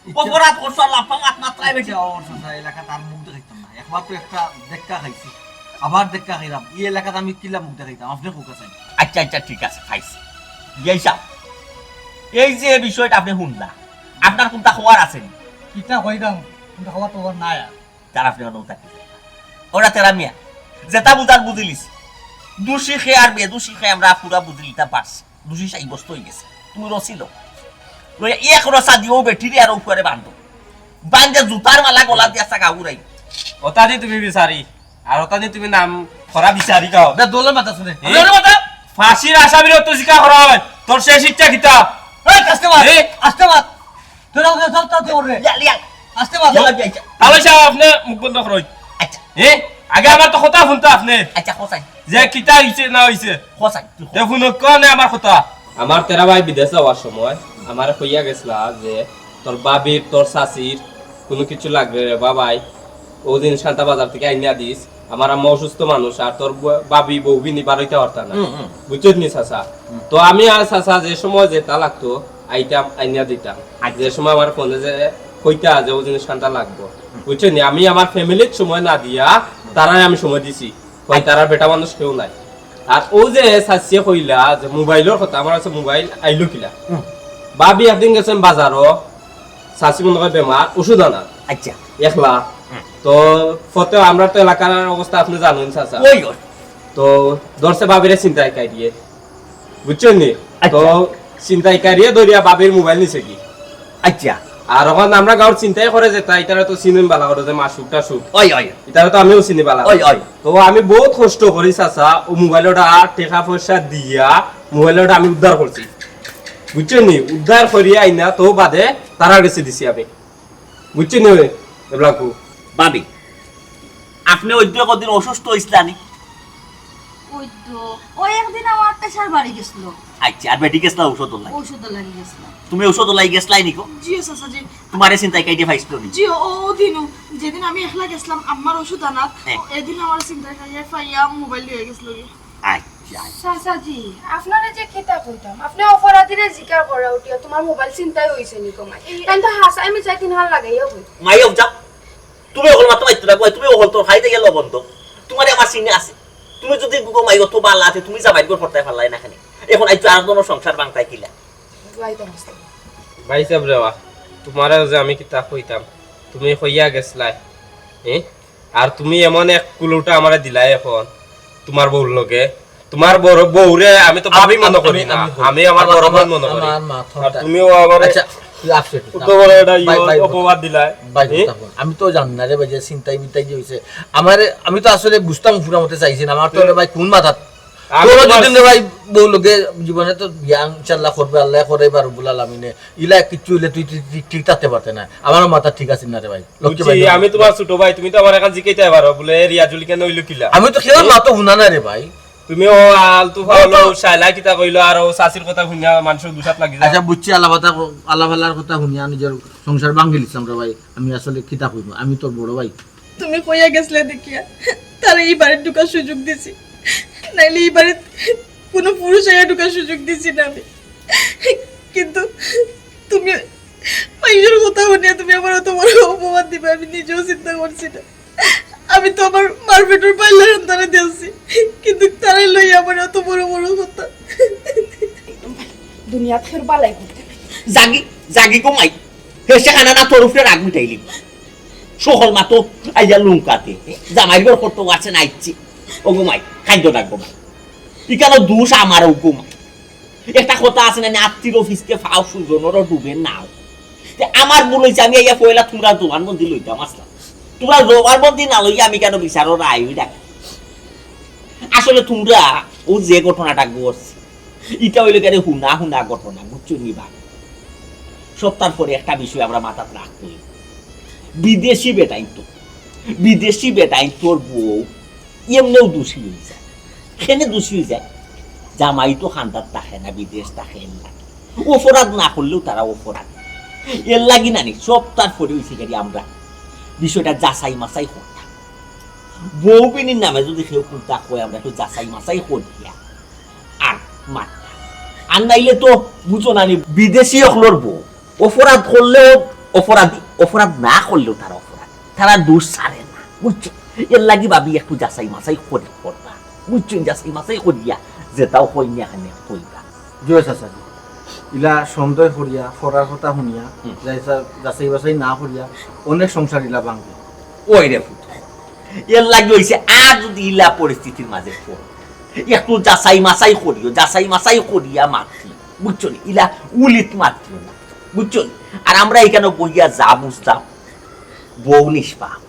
ইচ্ছা অপরাধ করছো আর লাফাং আত মাত্রায় বেশি। ইচ্ছা ওর চাচা এলাকাত আর মুখ দেখাইতাম না। একবার তো একটা ধাক্কা খাইছি, আবার ধাক্কা খাইলাম। এই এলাকাত আমি কিলা মুখ দেখাইতাম? আপনি কোকা চাই। আচ্ছা, আচ্ছা, ঠিক আছে, খাইছি। এই সাহেব, এই যে বিষয়টা আপনি শুনলা, আপনার কোনটা খবর আছে নি? কিতা কইতাম, কোনটা খবর তো নাই আর। তার আপনি কোনো উত্তর দিলেন না। ওরা তেরা মিয়া, যেটা বুঝার বুঝিলিস। দোষী খে আর বেদোষী খে আমরা পুরা বুঝিলিতাম পারছি। দোষী সাব্যস্ত হয়ে গেছে। তুমি রসি লো। লইয়া এক রসা দিও বেটিরে আর উপরে বান্ধো। বান্ধে জুতার মালা গলা দিয়া চাকা উড়াই। ওটা দি তুমি বিচারি। আর ওটা দি তুমি নাম করা বিচারি গাও। না, দলের মাথা শুনে। এ? দলের মাথা? ফাঁসির আসামির তো শিকার করা হয়। তোর শেষ ইচ্ছা কিতা? এই, আস্তে মাত। এ? আস্তে মাত। তোরা ওকে সব তাতে ওরে। ইয়াল, ইয়াল। আস্তে মাত। ইয়াল, ইয়াল, ইয়াল। তাহলে সাহেব, আপনি মুখ বন্ধ করুন। আচ্ছা। এ? আগে আমার তো কথা শুনতো আপনি। আচ্ছা, হোসাইন। যে কিতা হইছে না হইছে। হোসাইন, তুই এ হুনো, কোনে আমার কথা? আমার তেরা ভাই বিদেশ যাওয়ার সময় আমারে কইয়া গেছলা যে তোর ভাবির, তোর চাচির কোনো কিছু লাগবে রে বাবাই, ও জিনিস খান্তা বাজার থেকে আইনা দিস। আমার আম্মা অসুস্থ মানুষ, আর তোর ব-, ভাবি বউ বিনি বারইতে পারতা না। হুম, হুম। বুঝছত নি চাচা? হুম। তো আমি আর চাচা যে সময় যেটা লাগতো আইতাম, আইনা দিতাম। আর যে সময় আমার ফোনে যে কইতা যে ও জিনিস খান্তা লাগবো, হুম। বুঝছত নি? আমি আমার ফ্যামিলির সময় না দিয়া তারারে আমি সময় দিছি। কই তারার বেটা মানুষ কেউ নাই। আর ও যে চাচিয়ে কইলা যে মোবাইলর কথা, আমার কাছে মোবাইল আইলো কিলা? হুম। ভাবি একদিন গেছেন বাজারো, চাচি মনে হয় বেমার, ওষুধ আনার। আচ্ছা। একলা। হুম। তো ফতে আমরা তো এলাকার অবস্থা আপনি জানেন চাচা। ওই, ওই। তো ধরছে ভাবিরে ছিনতাইকারীয়ে। বুঝছেন নি? আচ্ছা। তো ছিনতাইকারীয়ে ধরিয়া ভাবির মোবাইল নিছে কি? আচ্ছা। আর এখন আমরা গাঁওর ছিনতাই করে যেতা, ইতারে তো চিনেন বালা করে যে মাসুক টাসুক। ওই, ওই। ইতারে তো আমিও চিনি বালা। ওই, ওই। তো আমি বহুত কষ্ট করি চাচা, ও মোবাইল ওটা টেকা পয়সা দিয়া মোবাইল ওটা আমি উদ্ধার করছি। বুঝছেন নি? উদ্ধার করিয়া আইনা তো বাদে তারার গেছে দিছি আমি। বুঝছেন নি? এবলাকু। ভাবি, আপনি ওই দুই কদিন অসুস্থ হইছিলা নি? ওই তো, ওই একদিন আমার প্রেশার বাড়ি গেছিল। আচ্ছা, আর বেটি গেছলা ঔষধ লাগি? ঔষধ লাগি গেছিল। তুমি ঔষধ লাগি গেছলাই নিকো? জি, চাচা, জি। তোমারে ছিনতাইকারীয়ে পাইছিল নি? জি, ও, ও দিনও, যেদিন আমি একলা গেছিলাম আম্মার ওষুধ আনাত, হ্যাঁ। এদিন আমার ছিনতাইকারীয়ে পাইয়া মোবাইল লইয়া গেছিল গি। আচ্ছা, আচ্ছা। চাচা জি, আপনারে যে কিতা কইতাম, আপনি অপরাধীরে জিকার করা উঠিয়া তোমার মোবাইল ছিনতাই হইছে নি কমাই? এই তাই তো হাসাই আমি চাই তিন হাল লাগাইয়া কই। মাইয়া উঠা। তুমি অকল মাত্র মাইতো না, কই তুমি অকল তোর খাই দিয়ে লবণ তো। তোমার আমার চিনে আছে। তুমি যদি গুগো মাইগো তো বালা আছে, তুমি যা বাইর করে পড়তে পারলাই না কেনে। এখন আইছো আর কোনো সংসার বাংতাই কিলা। ভাই সাহেব রেওয়া, তুমারে যে আমি কিতা কইতাম, তুমি কইয়া গেছলায়, এ? আর তুমি এমন এক কুলুটা আমারে দিলায় অখন, তুমার বউর লগে। তুমার বড় বউরে আমি তো ভাবি মনে করি না, আমি আমার বড় বোন মনে করি। আর তুমিও আমারে আচ্ছা, তুই upset অত বড় একটা অপবাদ দিলায়। আমি তো জানি না রে ভাই, যে চিন্তায় মিন্তায় যে অইছে। আমারে, আমি তো আসলে বুঝতাম পুরা মতে চাইছি না। আমার তো রে ভাই কোন মাথাত আমি তোরা তোমার দুদিন রে ভাই বউ লগে জীবনে তো বিয়া ইনশাআল্লাহ করবে, আল্লাহ করে বা রব্বুল আলামিনে। ইলা কিচ্ছু অইলে তুই ঠিক, ঠিক, ঠিক থাকতে পারতে না। আমারও মাথা ঠিক আছে না রে ভাই। লক্ষ্মী বুঝছি, ভাই। আমি তোমার ছোট ভাই, তুমি তো আমার এখন জিকাইতে পারো, বলে, "এ রিয়াজুল কেনে অইলো কিলা?" আমি তো খেলার মাতো হুনা না রে ভাই। তুমি ও আলতু ফালতু শাইলা কিতা কইলো, আর ও চাচির কথা হুনিয়া মানুষর দুষাত লাগি যায়। আচ্ছা, বুঝছি, আলাপ কথা, আলাপ আলার কথা হুনিয়া নিজের সংসার ভাঙি লিছলাম রে ভাই। আমি আসলে কিতা কইবো, আমি তোর বড় ভাই। তুমি কইয়া গেছলে দেখিয়া তারে ই বাড়িত ঢুকার সুযোগ দিছি, নাইলে ই বাড়িত কোনো পুরুষ আইয়া ঢুকার সুযোগ দিছি না আমি। কিন্তু তুমি মাইনষর কথা হুনিয়া তুমি আমারে অত বড় অপমান দিবা, আমি নিজেও চিন্তা করছি না। আমি তো আমার মার পেটর পয়লা সন্তানে দেখছি, কিন্তু তারে লইয়া আমারে অত বড় বড় কথা। দুনিয়াত ফের বালাই করতে। জাগি, জাগি গো মাই। হে সেখানে না তোর উপরে রাগ মিটাইলি। সকল মা তো আইয়া লুঙ্কাতে। জামাইর ঘর কত আছে না ইচ্ছে। ও গো মাই, খাদ্য ডাক গো মাই। ইকানো দোষ আমার ও গো মাই। একটা কথা আছে না, আত্তির অফিসকে ফাও সুজনরও ডুবে নাও। তে আমার ভুল অইছে, আমি আইয়া পয়লা তুমরার জবানবন্দি লইতাম আসলাম। তুমরার জবানবন্দি না লইয়া আমি কেন বিচারর রায় ডাকি? আসলে তুমরা ও যে ঘটনাটা ঘটছে, ইটা অইলো গিয়া হুনা হুনা ঘটনা, বুঝছো নি বা? সপ্তাহর পরে একটা বিষয় আমরা মাথাত রাখতে অইবো। বিদেশি বেটাইন তো, বিদেশি বেটাইন তোর বউ এমনেও দোষী অই যায়। কেনে দোষী অই যায়? জামাই তো খান্দাত থাকে না, বিদেশ থাকে, এর লাগি। অপরাধ না করলেও তারা অপরাধ। এর লাগি না নি, সপ্তাহর পরে অইছে গিয়া আমরা বিষয়টা যাচাই মাচাই করতাম। বউ বিনির নামে যদি কেউ কুন্তা কয়, আমরা একটু যাচাই মাচাই করিয়া আর মারতাম। আর নাইলে তো বুঝো না নি, বিদেশি অকলর বউ অপরাধ করলেও অপরাধী, অপরাধ না করলেও তারা অপরাধী, তারা দোষ ছাড়ে না, বুঝছো? এর লাগি ভাবি একটু যাচাই মাচাই করি করবা, বুঝছো? যাচাই মাচাই করিয়া যেটাও কই না এখানে কইবা। জি অয় চাচাজি, ইলা সন্দেহ করিয়া, ফরার কথা হুনিয়া, হুম। যাই-, যাচাই বাছাই না করিয়া অনেক সংসার ইলা ভাঙে। ওই রে পুত, এর লাগি অইছে, আর যদি ইলা পরিস্থিতির মাঝে পড়ো, একটু যাচাই মাচাই করিও, যাচাই মাচাই করিয়া মাতি, বুঝছো নি? ইলা উলিত মাতিও না, বুঝছো নি? আর আমরা এখানে বইয়া যা বুঝতাম, বউ নিষ্পাপ,